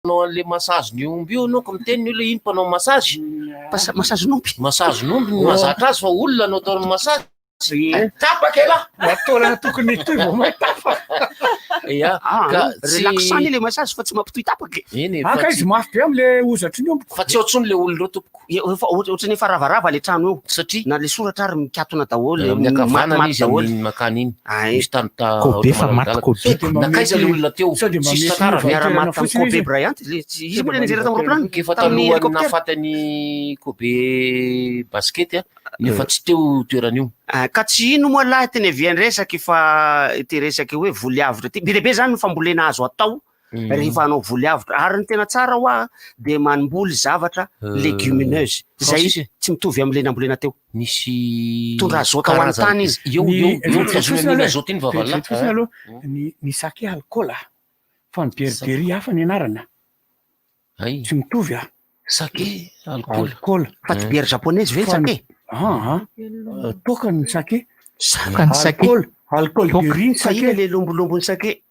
Manao an'le massage ny omby io anao ka miteny ny olona iny mpanao massage. Massage n'omby. Massage n'omby no mahazatra azy fa olona no ataony massage. Ie. Tapaka elah. Na taolana tokony hitohy vao may tapaka. Ya, Ah, ka tsy relaxant anie le massage fa tsy mampitohy tapaka e. Eny e, Ah, fa ka tsy izy mafy be am'le hozatry ny omby. fa tsy ao intsony le olona ireo tompoko. Ie, efa ohatr- ohatran'ny efa ravarava le trano eo. Satria Na le soratra ary mikatona daholo, amin'ny ankavanana matimaty izy daholo. amin'iny makany iny. Ay. Misy tany ta Kobe fa maty malalaka. Kobe. Sao dia mba Nankaiza le mety- olona teo? sao dia mba Tsisy mety tantara ve? Miara-maty Toerana tamin'ny fotsiny Kobe izy. Bryant, le- izy Sao moa dia le nianjera mba tamin'ny roaplanina, Efa tamin'ny talohan'ny hélicoptère. nahafaty an'i Kobe basket a, nefa tsy teo io toerana io. Ah, ka tsy ino moa lahy teny avian-dresaky fa ity resaky hoe voly avotra ity. Be dia be zany ny fambolena azo atao rehefa hanao voly avotra. Ary ny tena tsara hoa dia mamboly zavatra légumineuse izay Francis e. tsy mitovy amin'ilay nambolena teo. Nisy Mitondra azote ho an'ny tany izy. Eo Ny- eo eo vetivety mitazona fotsiny an'iny aloha e. azote iny vavalahy. Vetivety fotsiny aloha. Ny ny sake alikaola fa ny berberie hafa ny anarana. Ay. Tsy mitovy ah. Sake alikaola. Alikaola. Fa tsy bière japonaise ve ny Fa ny- sake? Ah, ah. Toaka ny sake. Toaka ny sake. Alcool, alcool de riz ny Fa ina sake. le lombolombo ny sake?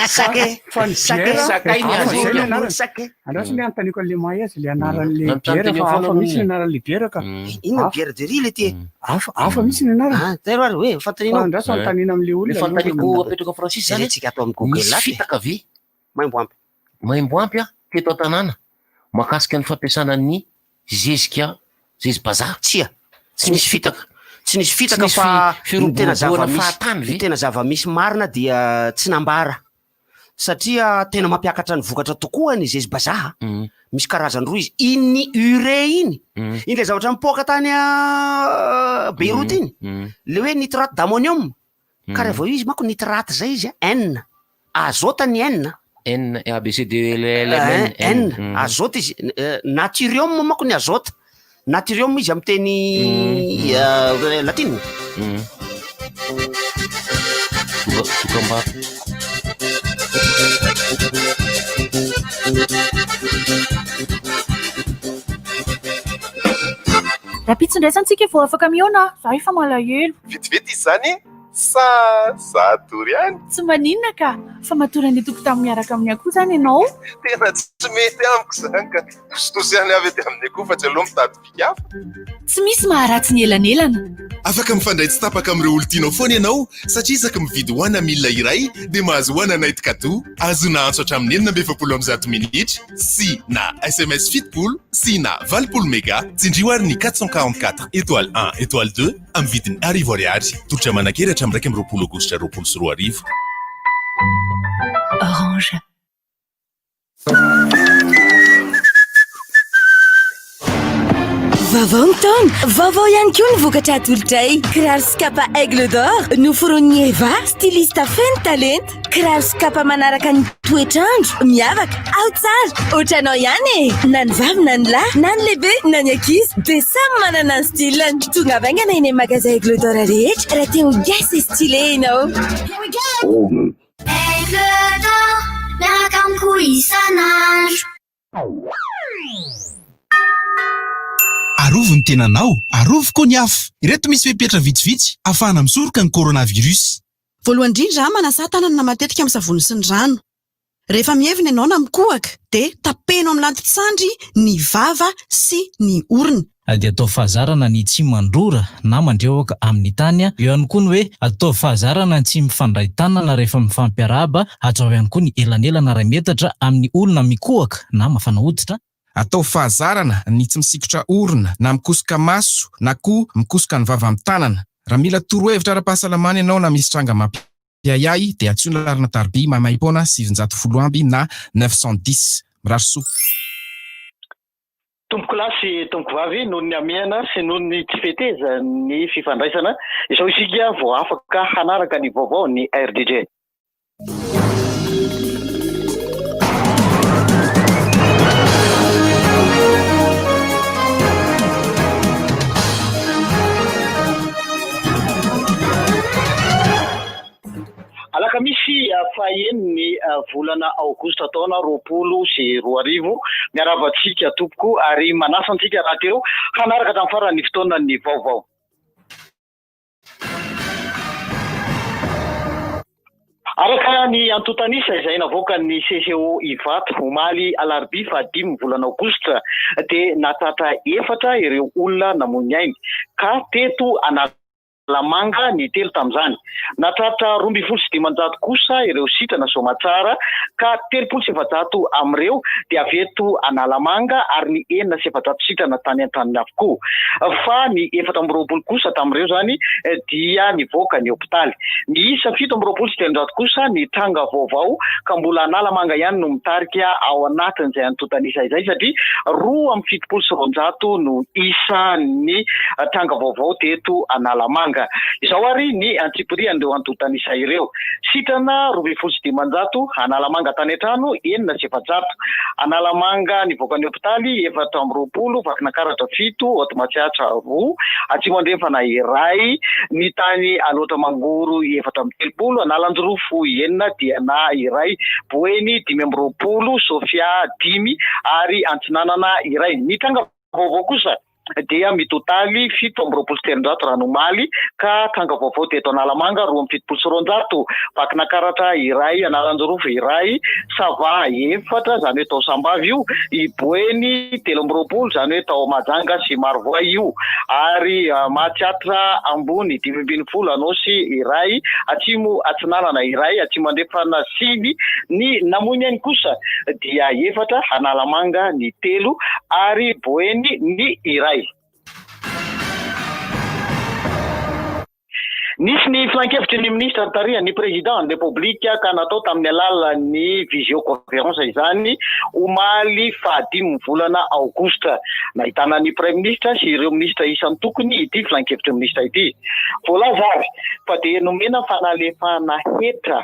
Sake. Fa ny Sake. bière, Sakay ny hafa azy zay ny iny. anarany. Sake. Andraso ny anontaniako an'le mahay azy, le anaran'le Nanontany bière teny fa foana hafa aloha mihitsy ny iny. anaran'le bière ka. Inona Hafa. bière de riz le ty e? Hafa, hafa mihitsy ny anarany. Ah, tero ary hoe Fa fantaninao. andraso anontaniana amin'le Le olona. fanontaniako apetraka Francis zany, Jerentsika ato amin'ny Google misy ato e. fitaka ve? Maimbo ampy. Maimbo ampy a, teto an-tanàna, mahakasika ny fampiasana ny zezika, zezi-bazaha. Tsia. Tsy nisy fitaka. Tsy nisy fitaka Tsy nisy fa fi- ny tena firoboroboana zava-misy, fahatany ve? ny tena zava-misy marina dia tsy nambara. Satria tena mampiakatra ny vokatra tokoa ny zezi-bazaha. Misy karazany roa izy. Iny urée iny, iny ilay zavatra nipoaka tany Beyrouth iny, le hoe nitrate d'ammonium. Ka raha vao izy manko nitrate zay izy a, N, azote ny N. N, A, B, C, D, E, L, L, M, N, N, N. azote izy, naturium manko ny azote. Naturium izy amin'ny teny latina. Dokam-barotra. Rahampitso indray izany tsika vao afaka mihaona a! Za efa malahelo. Vetivety izy izany sa za hatory ihany? Tsy maninona ka! Fa matory any an-tokotany miaraka amin'ny akoho izany ianao? Tena tsy mety amiko izany ka! Tositosehany avy aty amin'ny akoho fa tsy aleo mitady fika hafa. Tsy misy maharatsy ny elanelana. Afaka mifandray tsy tapaka amin'ireo olon-tianao foana ianao satria isaky mividy One Mille iray dia mahazo One Night cadeau. Azona antso hatramin'ny 146 minitra sy na sms 70 sy na 80 mega. Tsindrio ary ny 444 étoile 1 étoile 2 amin'ny vidiny arivo ariary. Tolotra manan-kery hatramin'ny 21 aogositra 2020. Orange. Vaovao ny taona, vaovao ihany koa ny vokatra atolotray. Kiraro sy kapa Aigle d'Or noforonin'i Eva, styliste feno talenta. Kiraro sy kapa manaraka ny toetr'andro, miavaka, ao tsara, ohatranao ihany e! Na ny vavy na ny lahy, na ny lehibe na ny ankizy dia samy manana ny style-ny. Tongava haingana eny amin'ny magasin Aigle d'Or rehetra raha te ho gasy sy stylé ianao. Aigle d'or, miaraka amiko isan'andro. Arovy ny tenanao, arovy koa ny hafa. Ireto misy fepetra vitsivitsy ahafahana misoroka ny coronavirus. Voalohany indrindra, manasà tanana matetika amin'ny savony sy ny rano. Rehefa mihevina ianao na mikohaka dia tapeno amin'ny lantin-tsandry ny vava sy ny orona. Dia ataovy fahazarana ny tsy mandrora na mandrehoka amin'ny tany. Eo ihany koa ny hoe ataovy fahazarana ny tsy mifandray tanana rehefa mifampiarahaba. Hajao ihany koa ny elanelana iray metatra amin'ny olona mikohaka na mafana hoditra. Ataovy fahazarana ny tsy misikotra orona na mikosoka maso na koa mikosoka ny vava amin'ny tanana. Raha mila torohevitra ara-pahasalamana ianao na misy tranga mampiahiahy dia antsoy ny laharana tariby maimaimpoana 910 amby na 910. Mirary soa. Tompokolahy sy tompokovavy, noho ny hamehana sy noho ny tsy fetezan'ny fifandraisana, izao isika vao afaka hanaraka ny vaovaon'ny RDJ. Alakamisy fahaenin'ny volana aogositra taona 2020. Miarahaba antsika tompoko ary manasa antsika rahateo hanaraka hatramin'ny farany ny fotoanan'ny vaovao. Araka ny antontan'isa izay navoakan'ny CCO Ivato omaly alarobia fahadimy volana aogositra dia nahatratra efatra ireo olona namoy ny ainy ka teto Analamanga ny telo tamin'izany. Nahatratra 512 kosa ireo sitrana soamatsara ka 430 amin'ireo dia avy eto Analamanga ary ny 406 sitrana tany an-tranony avokoa fa ny 24 kosa tamin'ireo izany dia nivoaka ny hopitaly. Miisa 327 kosa ny tranga vaovao ka mbola Analamanga ihany no mitarika ao anatin'izay antontan'isa izay satria 272 no isan'ny tranga vaovao teto Analamanga. Izao ary ny antsipirian'ireo antontan'isa ireo. Sitrana 512, Analamanga tany an-trano 406, Analamanga nivoaka ny hopitaly 24, Vakinankaratra fito, Haute Matsiatra roa, Atsimo Andrefana iray, ny tany Alaotra Mangoro 34, Analanjirofo enina, Diana iray, Boeny 25, Sofia dimy ary Antsinanana iray. Ny tranga vaovao kosa dia mitotaly 327 raha ny omaly ka tranga vaovao teto Analamanga 272, Vakinankaratra iray, Analanjirofo iray, Sava efatra, izany hoe tao Sambava io, i Boeny 23, izany hoe tao Mahajanga sy Marovoay io, ary Mahatsiatra Ambony 15, Anôsy iray, Atsimo Atsinanana iray, Atsimo Andrefana sivy, ny namoy ny ainy kosa dia efatra, Analamanga ny telo ary Boeny ny iray. Nisy ny filankevitry ny minisitra notarihan'ny Président ny Repoblika ka natao tamin'ny alalan'ny visioconférence izany omaly fahadimy volana aogositra. Nahitana ny Praiminisitra sy ireo minisitra isan-tokony ity filankevitry ny minisitra ity. Voalaza ary fa dia nomena fanalefahana hetra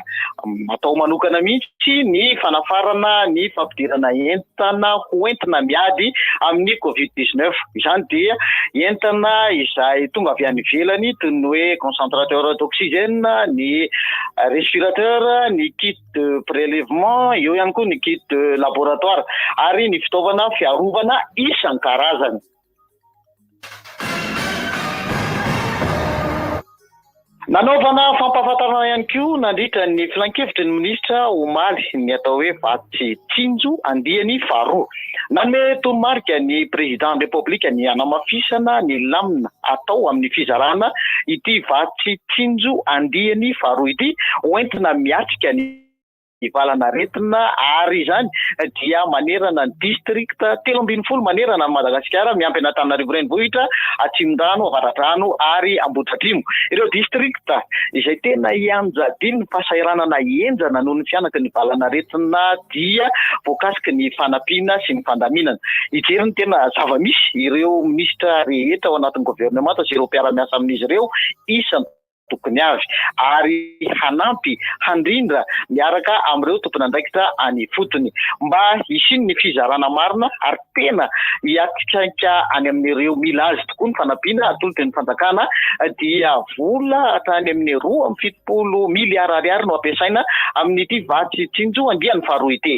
natao manokana mihitsy ny fanafarana ny fampidirana entana hoentina miady amin'ny Covid 19. Izany dia entana izay tonga avy any ivelany toy ny hoe concentrateur d'oxygène, ny respirateur, ny kit de prélèvement, eo ihany koa ny kit de laboratoire ary ny fitaovana fiarovana isan-karazany. Nanaovana fampahafantarana ihany koa nandritra ny filankevitry ny minisitra omaly ny atao hoe Vatsy Tsinjo andiany faharoa. Nanome toromarika ny Président ny Repoblika ny hanamafisana ny lamina atao amin'ny fizarana ity Vatsy Tsinjo andiany faharoa ity hoentina miatrika ny valanaretina ary izany dia manerana ny distrikta 13 manerana an'i Madagasikara miampy an'Antananarivo Renivohitra, Atsimondrano, Avaradrano ary Ambohidratrimo. Ireo distrikta izay tena ianjadian'ny fahasahiranana henjana noho ny fihanaky ny valanaretina dia voakasiky ny fanampiana sy ny fandaminana. Hijery ny tena zava-misy ireo minisitra rehetra ao anatin'ny governemanta sy ireo mpiara-miasa amin'izy ireo isan tokony avy ary hanampy handrindra miaraka amin'ireo tompon'andraikitra any ifotony mba hisian'ny fizarana marina ary tena hiatrika any amin'ireo mila azy tokoa ny fanampiana atolotry ny fanjakana dia vola hatrany amin'ny 72 miliara ariary no ampiasaina amin'ity vatsy tsinjo andiany faharoa ity.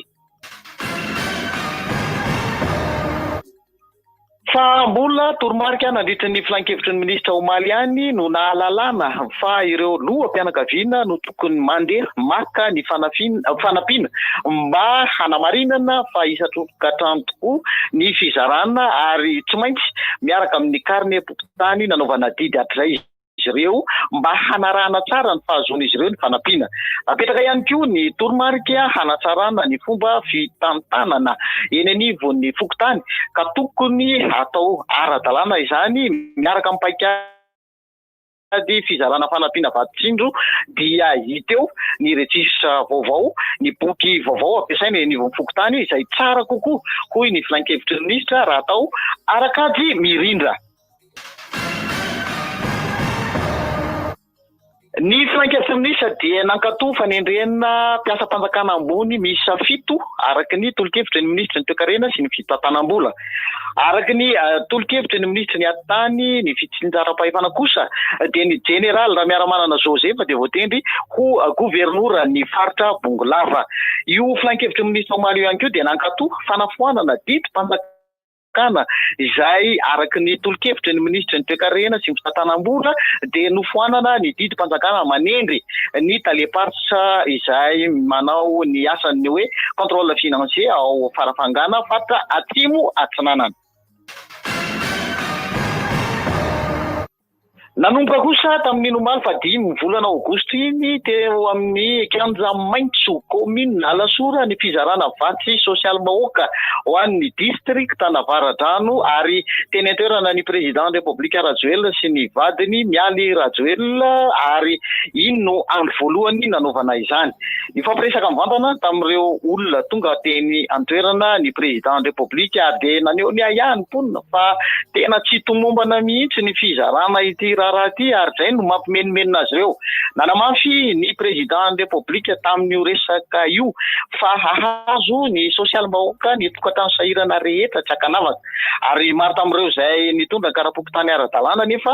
Fa mbola toromarika nandritry ny filankevitry ny minisitra omaly ihany no nahalalana fa ireo loham-pianakaviana no tokony mandeha maka ny fanampiana mba hanamarinana fa isan-tokantrano tokoa ny fizarana ary tsy maintsy miaraka amin'ny karnem-pokontany nanaovana didy hatrizay izy ireo mba hanarahana tsara ny fahazoan'izy ireo ny fanampiana. Napetraka ihany koa ny toromarika hanatsarana ny fomba fitantanana eny anivon'ny fokontany ka tokony hatao ara-dalàna izany miaraka amin'ny paikady fizarana fanampiana vaditsindro dia hita eo ny rejisitra vaovao, ny boky vaovao ampiasaina eny anivon'ny fokontany izay tsara kokoa hoy ny filankevitry ny minisitra raha atao ara-kajy mirindra. Ny filankevitry ny minisitra dia nankatoa fanendrena mpiasam-panjakana ambony miisa fito araka ny tolo-kevitry ny minisitry ny toekarena sy ny fitantanam-bola. Araka ny tolo-kevitry ny minisitry ny atitany, ny fitsinjaram-pahefana kosa dia ny jeneraly Ramiaramanana Joseph dia voatendry ho governoran'ny faritra Bongolava. Io filankevitry ny minisitra omaly io ihany koa dia nankatoa fanafoanana didim-panjakana. Fanjakana izay araka ny tolo-kevitry ny minisitry ny toekarena sy ny fitantanam-bola dia nofoanana ny didim-panjakana manendry ny talem-paritra izay manao ny asan'ny hoe contrôle financier ao Farafangana faritra Atsimo Atsinanana. Nanomboka kosa tamin'iny omaly fahadimy volana aogositra iny teo amin'ny kianja maitso kaominina Alasora ny fizarana vatsy sosialim-bahoaka ho an'ny distriktan'Avaradrano ary teny an-toerana ny Président Repoblika Rajoelina sy ny vadiny Mialy Rajoelina ary iny no andro voalohany nanaovana izany. Nifampiresaka mivantana tamin'ireo olona tonga teny an-toerana ny Président Repoblika ary dia naneho ny ahiahy ny mponina fa tena tsy tomombana mihitsy ny fizarana ity raharaha ity ary izay no mampimenomenona azy ireo. Nanamafy ny Président Repoblika tamin'io resaka io fa hahazo ny sosialim-bahoaka ny tokantrano sahirana rehetra tsy ankanavaka. Ary maro tamin'ireo izay nitondra ny kara-pokontany ara-dalàna anefa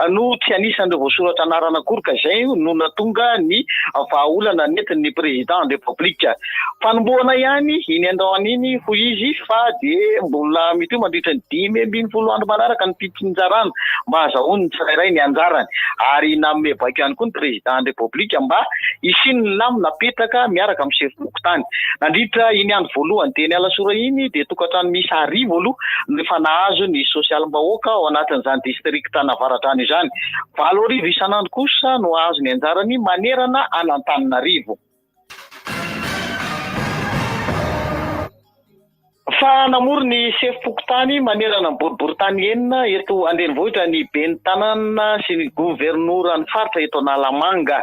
no tsy anisan'ireo voasoratra anarana akory ka izay no nahatonga ny vahaolana nentin'ny Président ny Repoblika. Fanombohana ihany iny androany iny hoy izy fa dia mbola mitohy mandritra ny 15 andro manaraka ny fitsinjarana mba hahazahoan'ny tsirairay ny anjarany ary nanome baiko ihany koa ny Président ny Repoblika mba hisian'ny lamina apetaka miaraka amin'ny sefo fokontany. Nandritra iny andro voalohany teny Alasora iny dia tokantrano miisa 1000 aloha no efa nahazo ny sosialim-bahoaka ao anatin'izany distrikan'Avaradrano izany. 8000 isan'andro kosa no hahazo ny anjarany manerana an'Antananarivo. Fa namory ny sefom-pokontany manerana ny boriborintany enina eto an-drenivohitra ny ben'ny tanàna sy ny governoran'ny faritra eto Analamanga.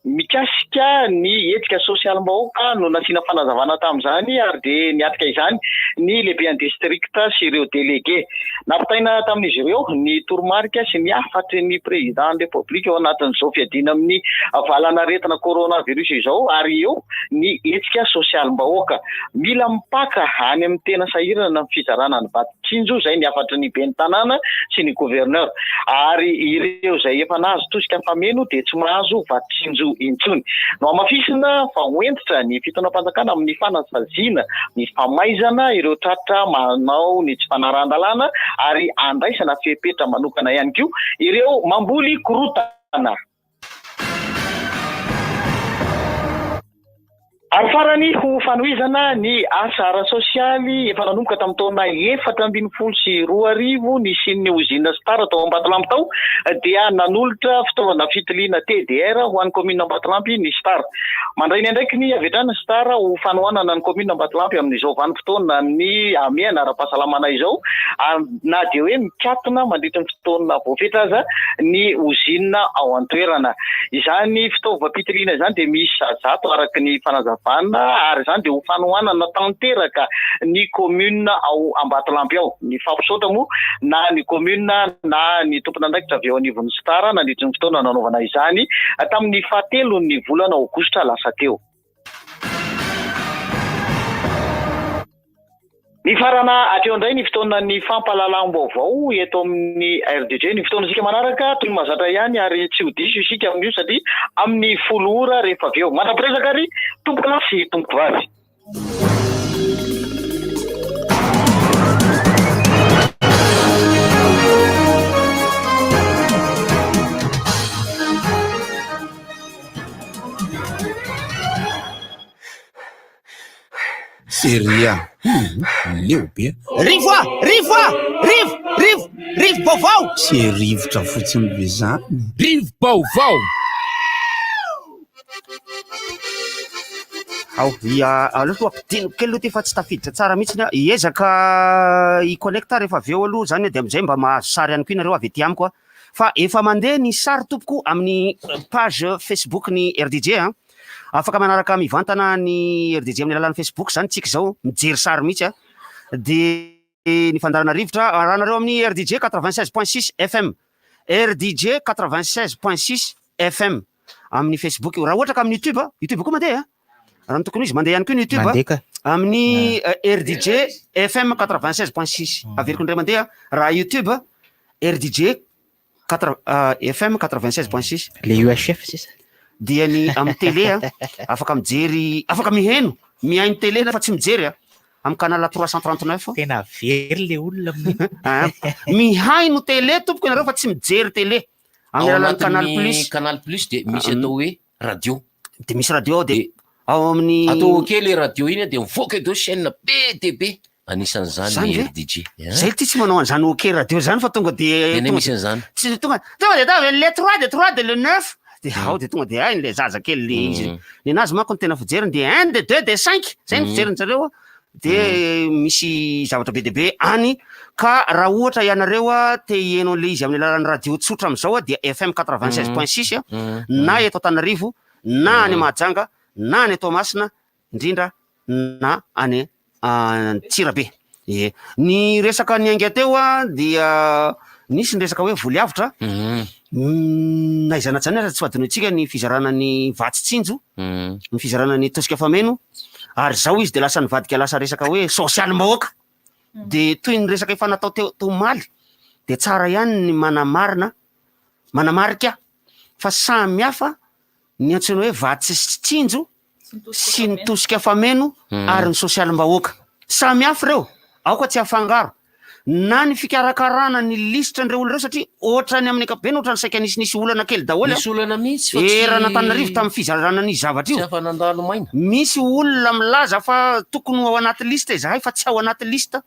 Mikasika ny hetsika sosialim-bahoaka no nasiana fanazavana tamin'izany ary dia niatrika izany ny lehiben'ny distrikta sy ireo delege. Nampitaina tamin'izy ireo ny toromarika sy ny hafatry ny Prezidan'ny Repoblika ao anatin'izao fiadiana amin'ny valanaretina coronavirus izao ary eo ny hetsika sosialim-bahoaka. Mila mipaka any amin'ny tena sahirana ny fizarana ny vatsy tsinjo, izay ny hafatry ny ben'ny tanàna sy ny gouverneur. Ary ireo izay efa nahazo tosika fameno dia tsy mahazo vatsy tsinjo intsony. Nohamafisina fa ho hentitra ny fitondram-panjakana amin'ny fanasaziana ny famaizana ireo tratra manao ny tsy fanarahan-dalàna ary andraisana fepetra manokana ihany koa ireo mamboly korontana. Ary farany, ho fanohizana ny asa ara-sosialy efa nanomboka tamin'ny taona 2014 nisian'ny ozinina Star tao Ambatolampy tao dia nanolotra fitaovana fitiliana TDR ho an'ny kaominina Ambatolampy ny Star. Mandray ny andraikiny avy hatrany ny Star ho fanohanana ny kaominina Ambatolampy amin'izao vanim-potoanan'ny hamehana ara-pahasalamana izao na dia hoe mikatona mandritra ny fotoana voafetra aza ny ozinina ao an-toerana. Izany fitaovam-pitiliana izany dia miisa 100 araka ny fanazavana ary izany dia ho fanohanana tanteraka ny commune ao Ambatolampy ao. Nifampisaotra moa na ny commune na ny tompon'andraikitra avy eo anivon'ny Star nandritry ny fotoana nanaovana izany tamin'ny fahatelon'ny volana aogositra lasa teo. Mifarana hatreo indray ny fotoanan'ny fampahalalam-baovao eto amin'ny RDJ. Ny fotoanantsika manaraka toy ny mahazatra ihany ary tsy ho diso isika amin'io satria amin'ny 10 ora rehefa avy eo. Mandra-piresaka ary tompokolahy sy tompokovavy. Serie a! Hum, leo be. Rivo a! Rivo a! Rivo! Rivo! Rivo-baovao! Tsy rivotra fotsiny ve zany? Rivo-baovao! Ao, ia, aleo aloha ampidiniko kely aloha ity fa tsy tafiditra tsara mihitsy aho. Hiezaka hi-connecte rehefa avy eo aloha izany dia amin'izay mba mahazo sary ihany koa ianareo avy aty amiko a. Fa efa mandeha ny sary tompoko amin'ny page Facebook ny RDJ a. Afaka manaraka mivantana ny RDJ amin'ny alalan'ny Facebook izany tsika izao, mijery sary mihitsy a. Dia ny fandaharana rivotra arahanareo amin'ny RDJ 96.6 FM. RDJ 96.6 FM amin'ny Facebook. Raha ohatra ka amin'ny YouTube, YouTube koa mandeha a. Raha ny tokony ho izy, mandeha ihany koa ny YouTube Mandeha ka. amin'ny RDJ FM 96.6. Averiko indray mandeha, raha YouTube RDJ quatre FM 96.6. Le UHF sisa. Dia ny amin'ny télé a, afaka mijery, afaka miheno, mihaino télé nefa tsy mijery a. Amin'ny canal 339. Tena very le olona amin'iny. Ah, Mihaino télé tompoko ianareo fa tsy mijery télé. Amin'ny Ao alalan'ny Canal anatin'ny Plus. Canal Plus de misy atao hoe radio. De misy radio ao de ao amin'ny Atao ok le radio iny de mivoaka eo daholo chaîne be dia be. Anisan'izany Zany ny ve? RDJ. Zay ty tsy manao an'izany ok radio zany fa tonga de Tena tonga misy de- an'izany. Tsy tonga tonga de tavy le 3 de 3 de le 9 de ao de tonga de hainy le zaza kely le izy. Nenazy manko ny tena fijeriny de 1 de 2 de 5 zay ny fijeriny zareo a. De misy zavatra be dia be any ka raha ohatra ianareo a te hihaino an'le izy amin'ny alalan'ny radio tsotra amin'izao a dia FM 96.6 a na eto Antananarivo na any Mahajanga na any Toamasina indrindra na any Antsirabe. Ie. Ny resaka niainga teo a dia nisy ny resaka hoe voly avotra. Na izany na tsy izany aza tsy fadinointsika ny fizarana ny vatsy tsinjo, ny fizarana ny tosika fameno ary izao izy dia lasa nivadika lasa resaka hoe sosialim-bahoaka. Dia toy ny resaka efa natao teo omaly dia tsara ihany ny manamarina, manamarika fa samy hafa ny antsoina hoe vatsy sy tsinjo sy ny tosika fameno ary ny sosialim-bahoaka. Samy hafa ireo, aoka tsy hafangaro. Na ny fikarakarana ny lisitra an'ireo olona ireo satria ohatran'ny amin'ny ankapobeny ohatran'ny saika nisinisy olana kely daholo. Nisy olana mihitsy fa tsy Eran'Antananarivo tamin'ny fizarana an'io zavatra io. Tsy afa-nandalo maina. Misy olona milaza fa tokony ho ao anaty liste izahay fa tsy ao anaty liste.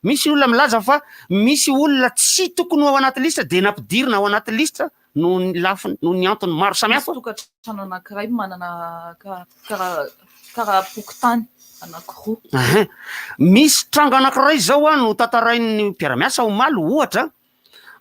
Misy olona milaza fa misy olona tsy tokony ho ao anaty liste dia nampidirina ao anaty liste noho ny lafiny, noho ny antony maro samihafa. Misy tokantrano anankiray manana kara-pokontany anankiroa. Ahin. Misy tranga anankiray izao an, notantarain'ny mpiara-miasa omaly ohatra,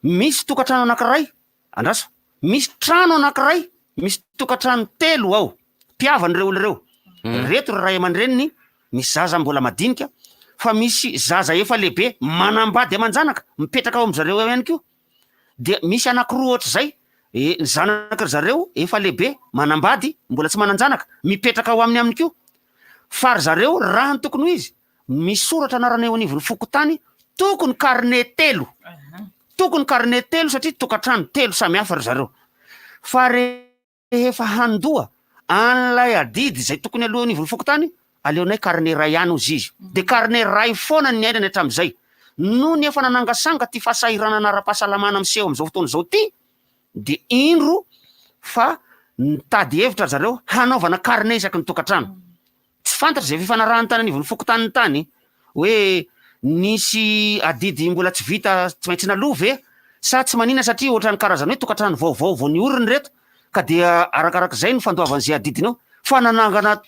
misy tokantrano anankiray, andraso, misy trano anankiray, misy tokantrano telo ao, mpihavana ireo olona ireo. Ireto ry ray aman-dreniny, misy zaza mbola madinika, fa misy zaza efa lehibe manambady aman-janaka mipetraka ao amin-dry zareo ao ihany koa. Dia misy anankiroa ohatr'izay, e, ny zanaky ry zareo efa lehibe, manambady, mbola tsy manan-janaka, mipetraka ao aminy aminy koa. Fa ry zareo, raha ny tokony ho izy, misoratra anarana eo anivon'ny fokontany, tokony carnet telo. Tokony carnet telo satria tokantrano telo samy hafa ry zareo. Fa rehefa handoa an'ilay adidy izay tokony aloha eo anivon'ny fokontany, aleonay carnet iray ihany hozy izy. Dia carnet iray foana ny niainany hatramin'izay. Nony efa nanangasanga ity fahasahiranana ara-pahasalamana miseho amin'izao fotoana izao ity, dia indro fa nitady hevitra ry zareo hanaovana carnet isaky ny tokantrano. Tsy fantatra izay fifanarahany tany anivon'ny fokontany tany hoe nisy adidy mbola tsy vita tsy maintsy naloa ve sa tsy manina satria ohatran'ny karazana hoe tokantrano vaovao vao niorina ireto ka dia arakarak'izay no fandoavan'izay adidiny eo fa nanangana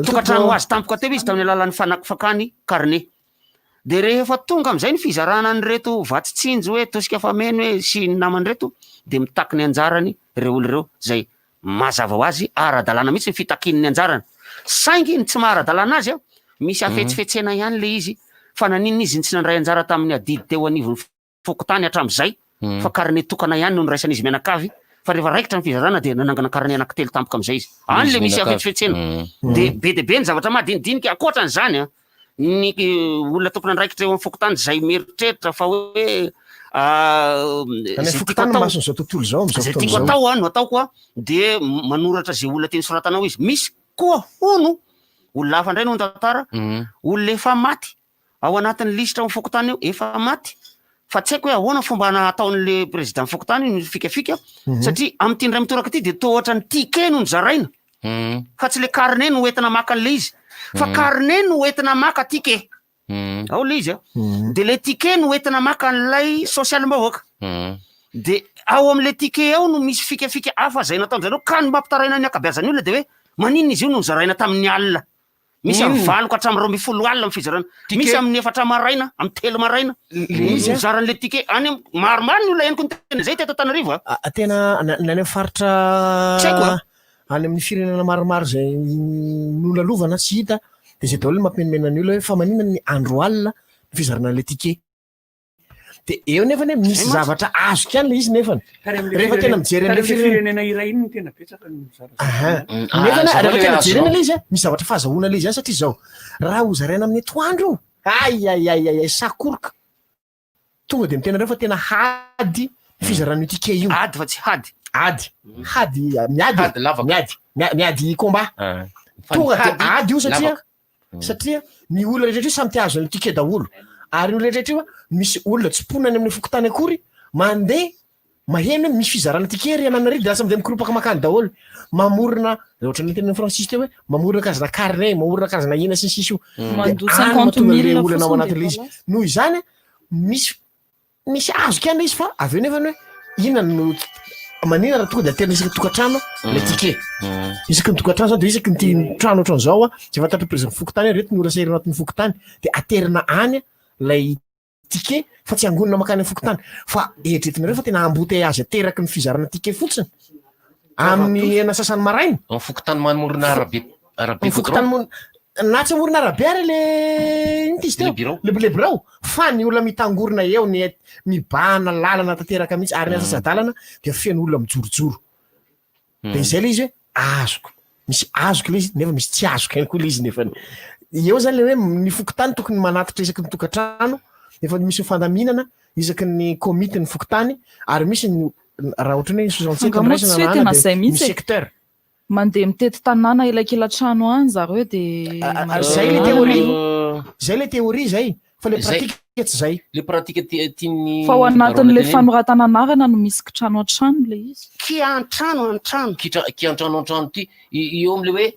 tokantrano ho azy tampoka teo izy tamin'ny alalan'ny fanakifakany carnet. Dia rehefa tonga amin'izay ny fizarana an'ireto vatsy tsinjo hoe tosika fameno hoe sy ny namany ireto dia mitaky ny anjarany ireo olona ireo izay Mazava ho azy, ara-dalàna mihitsy ny fitakiany ny anjarany. Saingy ny tsy maha ara-dalàna azy, misy hafetsifetsena ihany ilay izy, fa naninona izy no tsy nandray anjara tamin'ny adidy teo anivon'ny fokontany hatramin'izay, fa karne tokana ihany no niraisan'izy mianakavy, fa rehefa raikitra ny fizarana dia nanangana karne anankitelo tampoka amin'izay izy. Any ilay misy hafetsifetsena. Dia be dia be ny zavatra madinidinika ankoatran'izany. Ny olona tompon'andraikitra eo amin'ny fokontany izay mieritreritra fa hoe Any izay tiako fokontany atao mason'izao tontolo izao amin'izao izay fotoana tiako izao. atao a no ataoko a dia manoratra izay olona tiany soratana ao izy. Misy koa hono olona hafa indray no nitantara, olona efa maty ao anatin'ny lisitra ao amin'ny fokontany io, efa maty fa tsy haiko hoe ahoana fomba nataon'le président fokontany ny fikafika satria amin'ity indray mitoraka ity dia toa ohatran'ny ticket no nozaraina. Fa tsy le carnet no entina maka an'le izy. Fa carnet no entina maka ticket. Ao le izy a. De le ticket no entina maka an'ilay sosialim-bahoaka. De ao amin'le ticket ao no misy fikafika hafa izay nataon-dry zareo ka ny mampitaraina ny ankabeazan'ny olona de hoe maninona izy io no nozaraina tamin'ny alina. Misy amin'ny valo ka hatramin'ny 12 alina ny fizarana. Misy amin'ny efatra maraina, amin'ny telo maraina. Mizara an'ilay ticket any am- maromaro ny olona henoko niteny izay teto Antananarivo a. A- Tena na na any amin'ny faritra Tsy haiko a. any amin'ny firenena maromaro izay nolalovana sy hita dia izay daholo no mampimenomenona ny olona hoe fa maninona ny andro alina ny fizarana an'ilay ticket. De eo nefany hoe misy zavatra azoko ihany le izy nefany. Rehefa tena mijery an'ilay firenena iray iny no tena betsaka no mizara. Aha. Nefany rehefa tena jerena le izy a, misy zavatra fahazahoana le izy ihany satria zao, raha ho zaraina amin'ny atoandro io, ay ay ay ay ay sakoroka. Tonga de miteny nareo fa tena hady ny fizarana io ticket io. Ady fa tsy hady. Ady. Hady miady. Hady lavaka. Miady. Miady combat. Tonga de ady io satria lavaka. Satria ny olona rehetra io samy te hahazo an'io ticket daholo. Ary ny olona rehetra io misy olona tsy mponina any amin'ny fokontany akory mandeha maheno hoe misy fizarana ticket ry anana ry de lasa mandeha mikoropaka makany daholo. Mamorona ohatran'ny tenin'i Francis teo hoe mamorona karazana carnet, mamorona karazana inona sy ny sisa io. De Mandoa any cinquante mahatonga an'ilay mille olana ao fotsiny de anatin'ilay izy. efa lasa. Noho izany misy Misy azoko ihany ilay izy fa avy eo nefany hoe inona no manina raha tonga de aterina isaky ny tokantrano ilay ticket. Isaky ny tokantrano zany de isaky ny ty trano ohatran'izao a, zay fantatry ny président fokontany hoe reto ny olona sahirana anatin'ny fokontany de aterina any ilay ticket fa tsy angonina mankany amin'ny fokontany. Fa eritreretinareo fa tena embouteillage ateraky ny fizarana ticket fotsiny amin'ny enina sasany maraina. Amin'ny fokontany manorina arabe arabe Ny fokontany goudron. mon- na tsy amorona arabe ary le inona izy teo? Le birao. Le le birao. Fa ny olona mitangorona eo ny mibahana lalana tanteraka mihitsy ary ny asasa-dalana dia feno olona mijorojoro. Dia izay le izy hoe azoko. Misy azoko le izy nefa misy tsy azoko ihany koa le izy nefany. Eo zany le hoe ny fokontany tokony manatitra isaky ny tokantrano, efa misy fandaminana isaky ny komity ny fokontany ary misy ny raha ohatran'ny hoe 67 Angaha moa tsy andraisana hoe tena na izay dia ny mihitsy e. secteur. Mandeha mitety tanàna elakelan-trano any zareo de Zay le théorie, zay le théorie zay, fa le Zay. pratique tsy zay. Le pratique tian'ny Fa ao anatin'ilay Barola tenenina. fanoratana anarana no misy kitrano an-trano ilay izy. Kiantrano an-trano. Kitra kiantrano an-trano ty eo am'le hoe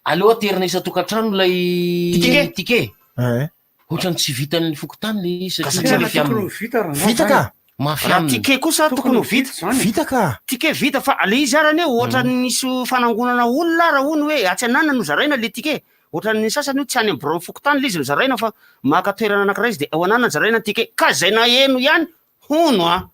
aleo aterina isan-tokantrano ilay Ticket. ticket. Eh. Ohatran'ny tsy vitan'ny fokontany le izy Ka satria satria mafy tokony aminy. ho vita rangahy Vita ka. Mafy Raha aminy. ticket kosa tokony ho vita. Vita ka. Ticket vita fa le izy ara anie ohatran'ny nisy fanangonana olona ara hono hoe atsy ananana no zaraina le ticket. Ohatran'ny sasany io tsy any amin'ny biraon'ny fokontany le izy no zaraina fa maka toerana anankiray izy de ao ananana zaraina ny ticket. Ka zay naheno ihany hono a.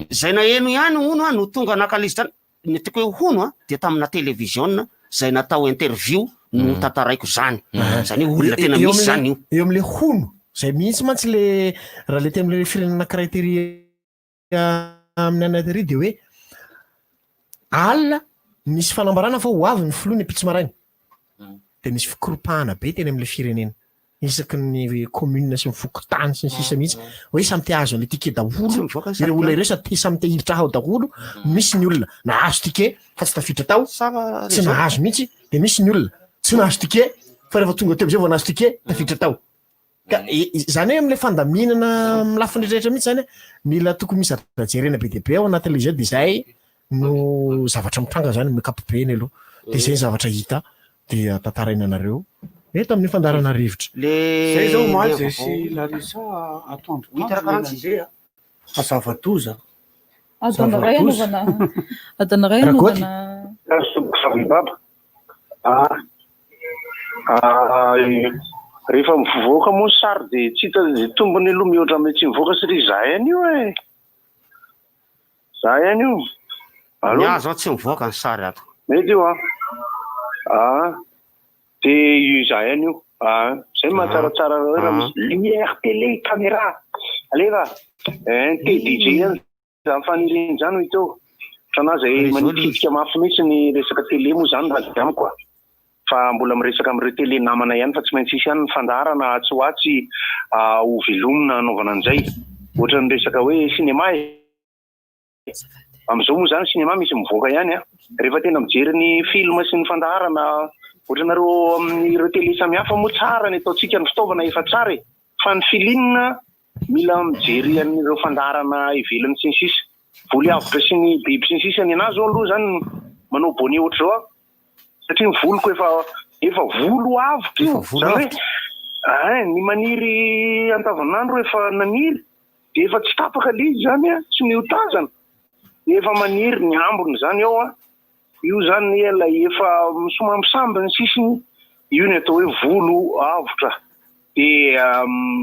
Zay naheno ihany hono a no tonga naka le izy tany. Ny tiako hoe hono a dia tamina televiziona zay natao interview no tantaraiko zany. Zany hoe olona tena Eo misy am'le- zany io. Eo am'le hono, zay mihitsy mantsy le raha le teo am'le firenena anankiray tery amin'ny anay tery de hoe alina nisy fanambarana fa ho avy ny filoha ny ampitso maraina. De nisy fikoropahana be teny am'le firenena. Isaky ny commune sy ny fokontany sy ny sisa mihitsy hoe samy te hahazo an'le ticket daholo ireo olona ireo sady samy te hiditra ao daholo. Misy ny olona nahazo ticket fa tsy tafiditra tao, tsy nahazo mihitsy, de misy ny olona tsy nahazo ticket fa rehefa tonga teo am'izay vao nahazo ticket tafiditra tao. Ka zany hoe am'le fandaminana amin'ny lafiny rehetra mihitsy zany mila tokony misy zavatra jerena be dia be ao anatin'le izy ao, de zay no zavatra mitranga zany amin'ny ankapobeny aloha. De zay ny zavatra hita dia tantaraina anareo eto amin'ny fandaharana rivotra. Le Zay zao omaly le zay sy vaovao. Larissa atoandro Hita tandro raha karaha nandeha fa zava-doza. Adana iray Zava-doza. anaovana adana iray Ragoty. anaovana Baba. Ah. Ah, rehefa mivoaka moa ny sary dia tsy hita izay tombony aloha mihoatra amin'ilay tsy mivoaka satria izahay an'io e. Izahay an'io. Allô? Ny ahy zao tsy mivoaka ny sary ato. Mety io an. Ah. Dia io izahay an'io. Ah. Izay no mahatsaratsara hoe raha misy lumière, télé, caméra. Alefa. Eh, TDJ ihany izany faniriana izany ho hita eo. Ohatranà izay manitrikitrika mafy mihitsy ny resaka télé moa izany raha ny amiko a. Fa mbola miresaka amin'ireo télé namana ihany fa tsy maintsy hisy ihany ny fandaharana atsy ho atsy ho velomina hanaovana an'izay. Ohatran'ny resaka hoe cinéma e. Amin'izao moa izany cinéma misy mivoaka ihany a. Rehefa tena mijery ny film sy ny fandaharana ohatranareo amin'ireo télé samihafa moa tsara ny ataontsika, ny fitaovana efa tsara e. Fa ny feeling mila mijery an'ireo fandaharana ivelany sy ny sisa. Voly avotra sy ny biby sy ny sisa ny anahy zao aloha zany manao bonnet ohatr'izao aho satria ny voloko efa efa volo avotra io zany hoe ein ny maniry andavanandro efa naniry dia efa tsy tapaka le izy zany an tsy niotazana efa maniry ny ambiny zany ao an io zany ilay efa misomambisamby ny sisiny io ny atao hoe volo avotra dia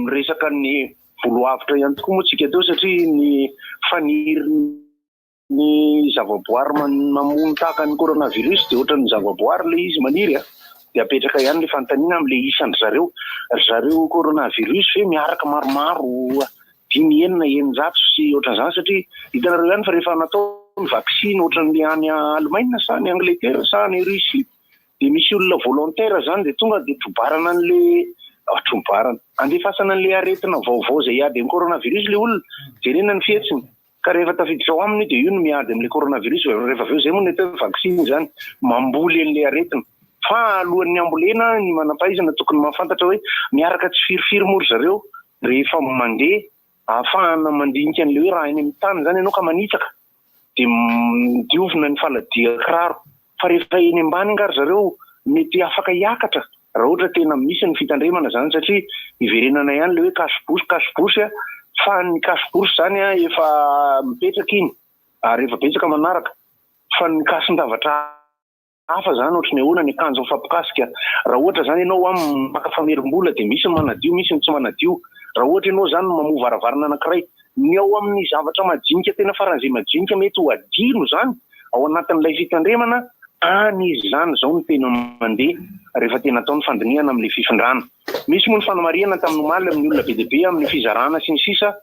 miresaka ny volo avotra ihany tokoa moa tsika teo satria ny fanirin'ny zavaboary mamono tahaka ny coronavirus dia ohatran'ny zavaboary ilay izy maniry a, dia apetraka ihany ilay fanontaniana amin'ilay isan-dry zareo, ry zareo coronavirus ve miaraka maromaro dimy enina 600 sy ohatran'izany satria hitanareo ihany fa rehefa natao ny vaksiny ohatran'ilay any Allemagne sa any Angleterre sa any Russie dia misy olona volontaire zany dia tonga dia trobarana an'le trobarana, andefasana an'le aretina vaovao izay hiady amin'ny coronavirus le olona, jerena ny fihetsiny, ka rehefa tafiditra ao aminy io dia io no miady amin'le coronavirus rehefa avy eo, izay moa ny atao hoe vaksiny zany, mamboly an'le aretina. Fa alohan'ny hambolena, ny manam-pahaizana tokony mahafantatra hoe miaraka tsifirifiry moa ry zareo rehefa mandeha ahafahana mandinika an'ilay hoe raha eny amin'ny tany izany ianao ka manitsaka dia diovina ny faladia kiraro. Fa rehefa eny ambany angaha ry zareo mety afaka hiakatra raha ohatra tena misy ny fitandremana izany satria iverenana ihany ilay hoe cache bouche cache bouche fa ny cache bouche izany efa mipetraka iny ary efa betsaka manaraka fa ny kasin-javatra hafa zany ohatry ny ahoana ny akanjo mifampikasika raha ohatra zany ianao an maka famerim-bola dia misy ny manadio misy ny tsy manadio raha ohatra ianao zany mamoha varavarana anankiray ny ao amin'ny zavatra majinika tena faran'izay majinika mety ho adino zany ao anatin'ilay fitandremana any izy zany zao no tena mandeha rehefa tena atao ny fandinihana amin'ilay fifindrana misy moa ny fanamarihana tamin'ny omaly amin'ny olona be dia be amin'ny fizarana sy ny sisa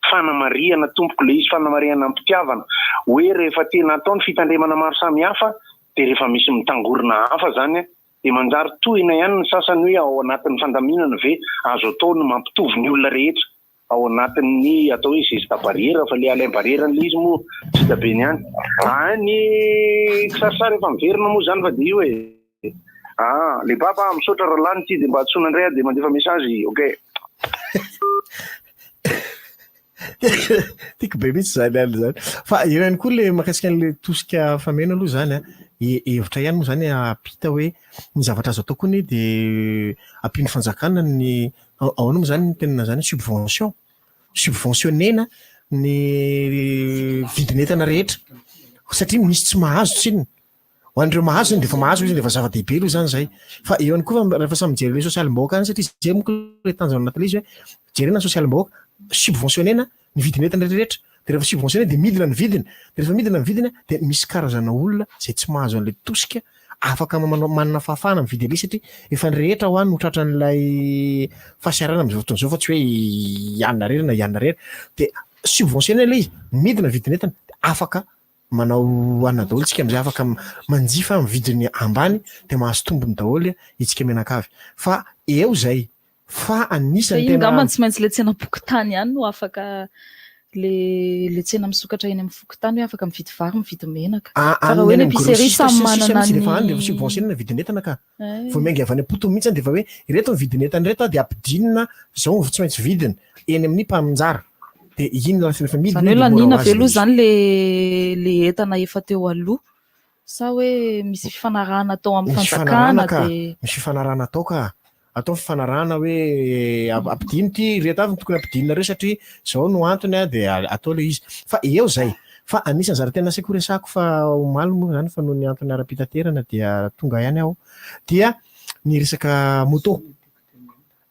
Fanamarihana tompoko le izy, fanamarihana am-pitiavana, hoe rehefa tena atao ny fitandremana maro samihafa dia rehefa misy mitangorona hafa zany dia manjary tohina ihany ny sasany hoe ao anatin'ny fandaminana ve azo atao ny mampitovy ny olona rehetra ao anatin'ny atao hoe geste barrière fa le Alain barrière an'le izy moa tsy hita be ny any. Ah ny kisarisary efa miverina moa zany fa dia io e. Ah le baba misaotra raha lany ity dia mba antsoina indray aho dia mandefa message ok. Tiako be mihitsy zany alina zany. Fa eo ihany koa le mahakasika an'le tosika fameno aloha zany an, hevitra ihany moa zany ampita hoe ny zavatra azo atao koa anie de ampian'ny fanjakana ny ahoana moa zany ny tenana zany subvention, subventionner-na ny vidin'entana rehetra satria misy tsy mahazo tsinona. Ho an'ireo mahazo zany dia efa mahazo izy dia efa zava-dehibe aloha zany zay. Fa eo ihany koa fa rehefa samy mijery ilay sosialim-bahoaka any satria zay manko ilay tanjona anatin'ilay izy hoe jerena ny sosialim-bahoaka, subventionner-na ny vidin'entana rehetra rehetra. Dia rehefa subventionner dia midina ny vidiny. Dia rehefa midina ny vidiny dia misy karazana olona izay tsy mahazo an'ilay tosika afaka manao manana fahafahana mividy an'ilay izy satria efa ny rehetra hoa no tratran'ilay fahasahiranana amin'izao fotoana izao fa tsy hoe i anona irery na i anona irery. Dia subventionner ilay izy, midina ny vidin'entana dia afaka Manao anona daholo tsika amizay afaka manjifa amin'ny vidiny ambany dia mahazo tombony daholo itsika mianakavy fa eo zay fa Fa anisan'ny iny tena angamba tsy maintsy le tsenam-pokontany ihany no afaka le le tsena misokatra eny amin'ny fokontany hoe afaka mividy vary mividy menaka. A- Fa raha any hoe any ny amin'ny épicerie grossiste samy sy ny sisa manana mihitsy rehefa any rehefa ny subventionner ny vidin'entana ka. Ay. Vao miainga avy any am-potony mihitsy any dia efa hoe ireto ny vidin'entana ireto a dia ampidinina zao no tsy maintsy vidiny eny amin'ny mpaninjara. Dia iny lasa rehefa midina Izany hoe iny dia mora laniana ho ve azy ilay aloha izy. izany le le entana efa teo aloha sa hoe misy fifanarahana atao amin'ny Misy fanjakana fifanarahana ka, dia misy fifanarahana atao ka. Atao ny fifanarahana hoe ampidino ity, ireto avy no tokony ampidininareo satria izao no antony a, dia atao ilay izy. Fa eo izay. Fa anisan'ny zavatra tena saiko horesahako fa omaly moa izany fa noho ny antony ara-pitaterana dia tonga ihany aho dia ny resaka moto.